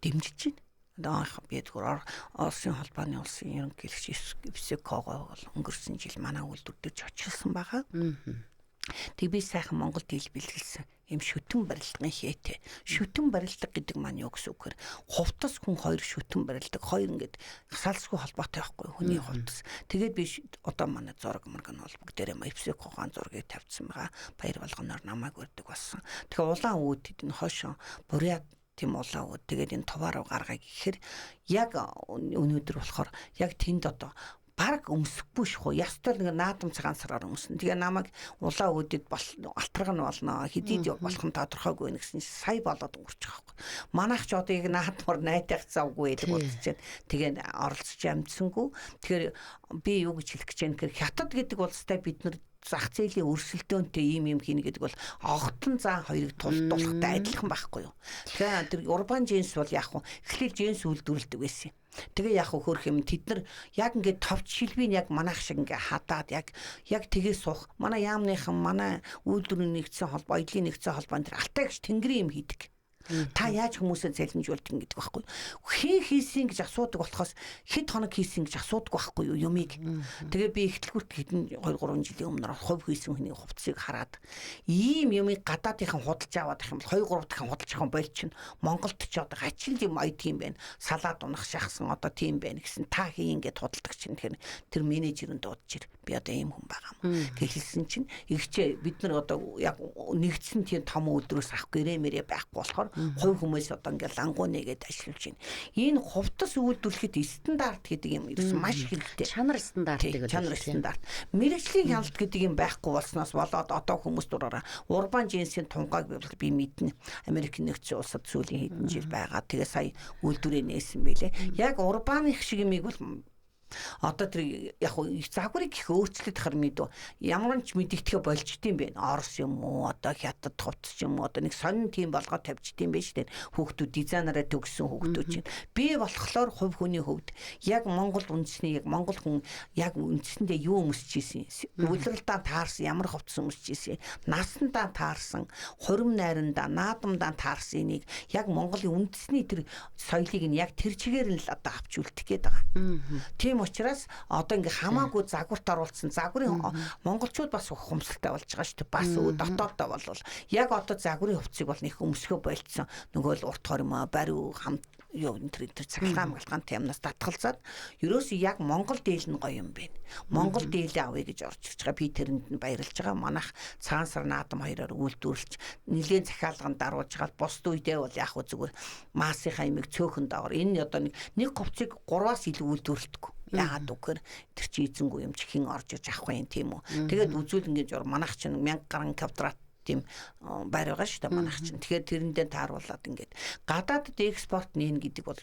B: дэмжиж байна. Би зөвхөн Оросын холбооны улсын ерөнхийлөгч ФСК-го бол өнгөрсөн жил манай үйлдвэр дээр очилсан байгаа. Тэг би сайхан Монголд хэл бэлгэлсэн юм шүтэн барилдагын хээтэй. Шүтэн барилдаг гэдэг маань юу гэсэн үг вэ? Хувцас хүн хоёр шүтэн барилдаг. Хоёр ингээд салсгүй холбоотой байхгүй хүний хувцас. Тэгээд би одоо манай зураг мөрг нь бол бүгдээрээ ФСК-ийн зургийг тавьчихсан байгаа. Баяр болгоноор намайг өрдөг болсон. Тэгэхээр улаан үүд энэ хойшоо бурят тийм улаан үүд тэгээд энэ товар руу гаргая гэхээр яг өнөөдөр болохоор яг тэнд одоо бараг өмсөхгүй шахуу. Ястай нэг наадам цагаан сараар өмснө. Тэгээ намайг улаан үүдэд бол алтраг нь болно. Хэдийд болох нь тодорхойгүй гэсэн сая болоод өнгөрч байгаа байхгүй. Манайх ч одоо яг наадмаар найтах завгүй гэдэг бодож байна. Тэгээ оролцож амжсангүй. Тэгэхээр би юу гэж хэлэх гэж байна гэхээр хятад гэдэг улстай бид нар зах зээлийн өрсөлдөөнтэй ийм юм хийнэ гэдэг бол огтон зан хоёрыг тулдуулахтай адилхан байхгүй юу. Тэгэхээр тэр урбан джинс бол яг хуу эхлээл джинс үйлдвэрлэдэг байсан юм. Тэгээ яг хөрх юм тэд нар яг ингээд товч шилбийг яг манайх шиг ингээд хадаад яг тэгээ суух. Манай яамныхан манай үйлдвэрийн нэгдсэн холбоо, аялын нэгдсэн холбоон тэр алтайгч тэнгэрийн юм хийдэг. Та яаж хүмүүсээ цалинжуулдаг гэдэг байхгүй. Хэн хийсэн гэж асуудаг болохоос хэд хоног хийсэн гэж асуудаг байхгүй юу юмыг. Тэгээ би ихтлгүүрт хэдэн 2 3 жилийн өмнө хувь хийсэн хүний хувцсыг хараад ийм юмыг гадаадынхан худалж аваад их юм бол 2 3 дахин худалж авах болчихно. Монголд ч одоо ачил юм ойдг юм байна. Салаад унах шахсан одоо тийм байна гэсэн та хийн ингээд худалдаг чинь тэгэхээр тэр менежер нь дуудаж ир. Би одоо ийм хүн байгаа юм. Гэлсэн чинь игчээ бид нар одоо яг нэгдсэн тийм том үйлдвэрээс авах гэрээ мэрээ байхгүй болохоор хувь хүмүүс одоо ингээл лангуу нэгээд ажиллаж байна. Энэ хувцас үйлдвэрлэхэд стандарт гэдэг юм ерөөсөн маш хэрэгтэй.
A: Чанар стандартыг
B: бол чанар стандарт. Мэргэжлийн хяналт гэдэг юм байхгүй болсноос болоод одоо хүмүүс дураараа урбан джинсийн тунгааг би мэднэ. Америк нэгдсэн улсад сүүлийн хэдэн жил байгаа. Тэгээ сая үйлдвэрээ нээсэн байлээ. Яг урбаных шиг юмыг бол Одоо тэр яг загварыг их өөрчлөлт хэр мэдв. Ямар ч мэдэгдэхэ болждсон юм бэ. Орос юм уу, одоо хятад хувцас юм уу, одоо нэг сонин тийм болгоод тавьчдсан юм байна шүү дээ. Хүүхдүүд дизайнераа төгссөн хүүхдүүд чинь. Би болохоор хувь хүний хувьд яг Монгол үндэсний яг Монгол хүн яг үндсэндээ юу өмсөж исэн, улиралдаа таарсан ямар хувцас өмсөж исэн, насандаа таарсан, хурим найрандаа, наадамдаа таарсан энийг яг Монголын үндэсний тэр соёлыг нь яг тэр чигээр нь л одоо авч үлдэх гээд байгаа. Тийм учраас одоо ингээ хамаагүй загварт оруулсан загварын монголчууд бас ухамсартай болж байгаа шүү дээ. Бас дотооддоо болвол яг одоо загварын хувцсыг бол нэг өмсгөө болцсон. Нөгөө л урт хормоо, бариу хамт юу энэ тэр цахилгаан магалгаантай юмнаас татгалзаад ерөөсөө яг Монгол дээл нь гоё юм байна. Монгол дээлээ авъя гэж орж ирж байгаа. Би тэрэнд нь баярлж байгаа. Манайх цагаан сар наадам хоёроор үйлдвэрлэж нэлээд захиалганд даруулж байгаа. Бусд үедээ бол яг хөө зүгээр маасынхаа имийг цөөхөн доогор. Энэ одоо нэг хувцсыг 3-аас илүү үйлдвэрлэдэггүй. Яагаад үгээр тэр чи эзэнгүй юм чи хэн орж иж авах юм тийм үү. Тэгээд үзүүлэнгийн жур манайх чинь 1000 гаруй квадрат тийм байр байгаа шүү дээ манайх чинь. Тэгэхээр тэрэндээ тааруулаад ингээд гадаадд экспорт нээн гэдэг бол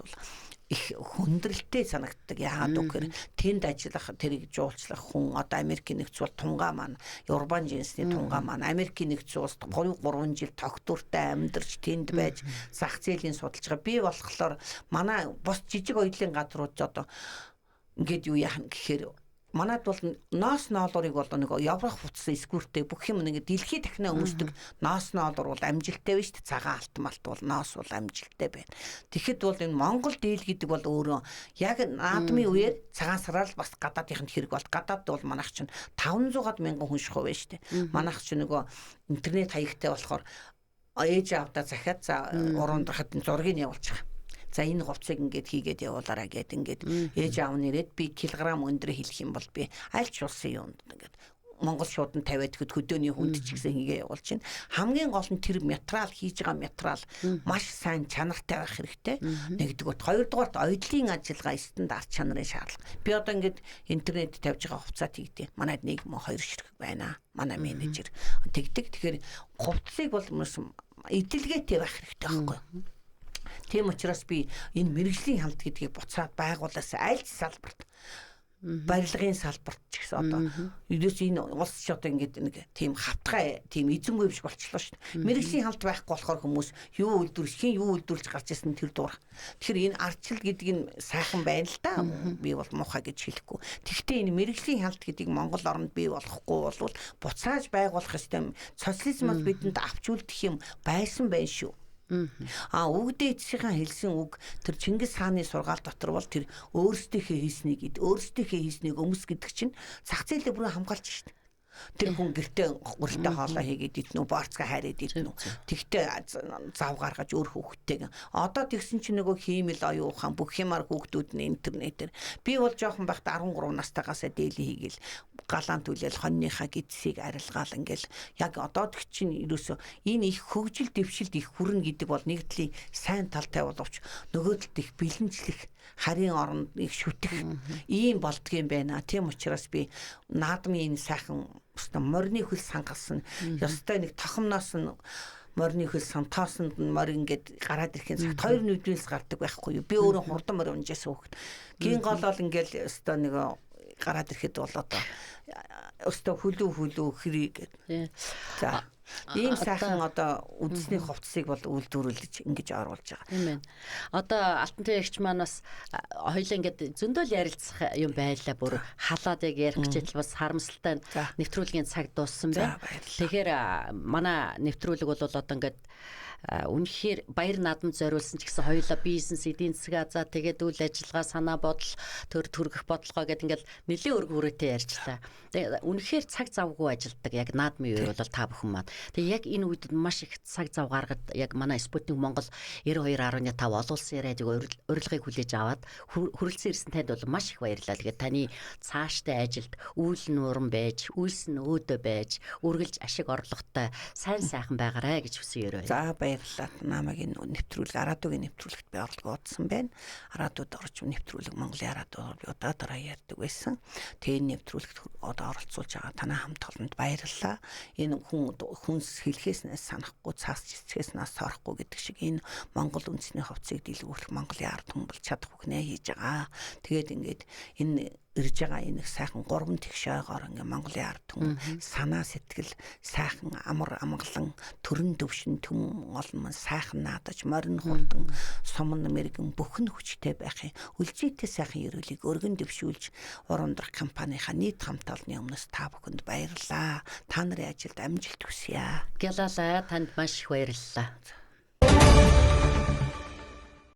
B: их хүндрэлтэй санагддаг. Яагаад үгээр тэнд ажиллах тэрийг жуулчлах хүн одоо Америкийн нэгдсэн улс тунгаа маань урбан жинсний тунгаа маань Америкийн нэгдсэн улс 3 жил тогтвортой амьдарч тэнд байж зах зээлийн судалж байгаа. Би болохоор манай бус жижиг оюутлын газрууд одоо ингээд юу яах нь гэхээр манад бол ноос ноолуурыг бол нэг Европ хувцас эскүүртэй бүх юм нэг дэлхийд дахина өмсдөг ноос ноолуур бол амжилттай байна шүү дээ. Цагаан алт малт бол ноос бол амжилттай байна. Тэгэхэд бол энэ Монгол дээл гэдэг бол өөрөө яг наадмын үеэр цагаан сараар л бас гадаадынханд хэрэг бол гадаад бол манайх чинь 500 мянган хүн шахуу байна шүү дээ. Манайх чинь нөгөө интернет хаягтай болохоор ээж аавдаа захиад за уран дарахад зургийг явуулчих. За энэ хувцсыг ингээд хийгээд явуулаарай гэд ингээд ээж аав нэрээд би килограмм өндөр хэлэх юм бол би аль ч улсын юунд ингээд Монгол шуудан тавиад тэгэхэд хөдөөний хүнд ч гэсэн хийгээ явуулж чинь. Хамгийн гол нь тэр материал хийж байгаа материал маш сайн чанартай байх хэрэгтэй. Нэгдүгürt, хоёрдугаарт оюутлын ажиллагаа стандарт чанарын шаардлага. Би одоо ингээд интернет тавьж байгаа хувцас тэгдэ. Манайд нэг мөн хоёр ширхэг байна. Манай менежер тэгдэг. Тэгэхээр хувцсыг бол эдэлгээтэй байх хэрэгтэй байхгүй юу? Тийм учраас би энэ мэргэжлийн хамт гэдгийг буцаад байгуулаас аль ч салбарт барилгын салбарт ч гэсэн одоо ерөөс энэ улс ч одоо ингээд нэг тийм хавтгай тийм эзэнгүй юм шиг болчихлоо шүү дээ. Мэргэжлийн хамт байхгүй болохоор хүмүүс юу үйлдвэрлэх хин юу үйлдвэрлэж гарч ирсэн тэр дур. Тэгэхээр энэ ардчил гэдэг нь сайхан байна л да. Би бол муухай гэж хэлэхгүй. Тэгэхдээ энэ мэргэжлийн хамт гэдгийг Монгол оронд бий болохгүй бол буцааж байгуулах ёстой. Социализмаас бидэнд авч үлдэх юм байсан байх шүү. А үгдээ эцсийнхаа хэлсэн үг тэр Чингис хааны сургаал дотор бол тэр өөрсдийнхээ хийснийг ид өөрсдийнхээ хийснийг өмс гэдэг чинь зах зээлээ бүрэн хамгаалж шít. Тэр хүн гэртээ гурилтай хоолоо хийгээд идэнэ үү, борцгаа хайраад идэнэ үү. Тэгтээ зав гаргаж өөр хүүхдтэйг. Одоо тэгсэн чинь нөгөө хиймэл оюун ухаан бүх юмар хүүхдүүд нь интернетээр. Би бол жоохон байхдаа 13 настайгаасаа дээли хийгээл галаан түлээл хоньныхаа гидсийг арилгаал ингээл яг одоо тэг чинь ерөөсөө энэ их хөгжил дэвшилд их хүрнэ гэдэг бол нэг талын сайн талтай боловч нөгөө талд их бэлэнчлэх харийн оронд их шүтэх ийм болдгийм байна. Тийм учраас би наадмын энэ сайхан морины хөл сангасан ёстой нэг тохомноос нь морины хөл сан тоосонд нь морь ингээд гараад ирэхин цагт хоёр нүднээс гардаг байхгүй юу. Би өөрөө хурдан морь унжсэн хөөхт. Гин голоол ингээд ёстой нэг гараад ирэхэд бол одоо өстө хөлөө хөлөө хэрэг гэдэг. За ийм сайхан одоо үндэсний хувцсыг бол үйлдвэрлэж ингэж оруулж байгаа.
A: Тийм ээ. Одоо Алтан туягч маань бас хоёлаа ингээд зөндөл ярилцах юм байлаа. Бүр халаад яг ярих гэж бас харамсалтай нэвтрүүлгийн цаг дууссан байна. Тэгэхээр манай нэвтрүүлэг бол одоо ингээд үнэхээр баяр наадамд зориулсан ч гэсэн хоёулаа бизнес, эдийн засгаа за тэгээд үйл ажиллагаа, санаа бодол, төр төргөх бодлогоо гэдэг ингээл нэлээд өргө хүрээтэй ярьчлаа. Тэгээд үнэхээр цаг завгүй ажилдаг яг наадмын үеэр бол та бүхэн маань. Тэгээд яг энэ үед маш их цаг зав гаргад яг манай Спутник Монгол 92.5 олон улсын радиог урилгыг хүлээж аваад хүрэлцэн ирсэн танд бол маш их баярлалаа. Тэгээд таны цаашдаа ажилд үйл нууран байж, үйлс нь өөдөө байж, үргэлж ашиг орлоготой сайн сайхан байгаарай гэж хүсэн өрөө.
B: За Баярлалаа. Намайг энэ нэвтрүүлэг Арадугийн нэвтрүүлэгт би орлого удсан байна. Арадууд орж нэвтрүүлэг Монголын Арадууд би удаа дараа ярьдаг байсан. Тэгээ энэ нэвтрүүлэгт одоо оролцуулж байгаа танай хамт олонд баярлалаа. Энэ хүн хүнс хэлхээс нь санахгүй, цаас цэцгээс нь сорохгүй гэдэг шиг энэ Монгол үндэсний хувцсыг дэлгүүрлэх Монголын ард түмэн бол чадах бүхнээ хийж байгаа. Тэгээд ингээд энэ ирж байгаа энэ их сайхан гурван тэгш ойгоор ингээ Монголын ард түмэн санаа сэтгэл сайхан амар амгалан төрөн төвшин түм олон ман сайхан наадаж морин хурдан суман мэрэгэн бүхэн хүчтэй байхын үлзийтэй сайхан ерөөлийг өргөн дэвшүүлж Ур өндрөх компанийнхаа нийт хамт олонны өмнөөс та бүхэнд баярлалаа. Та нарын ажилд амжилт хүсье.
A: Гялалаа танд маш их баярлалаа.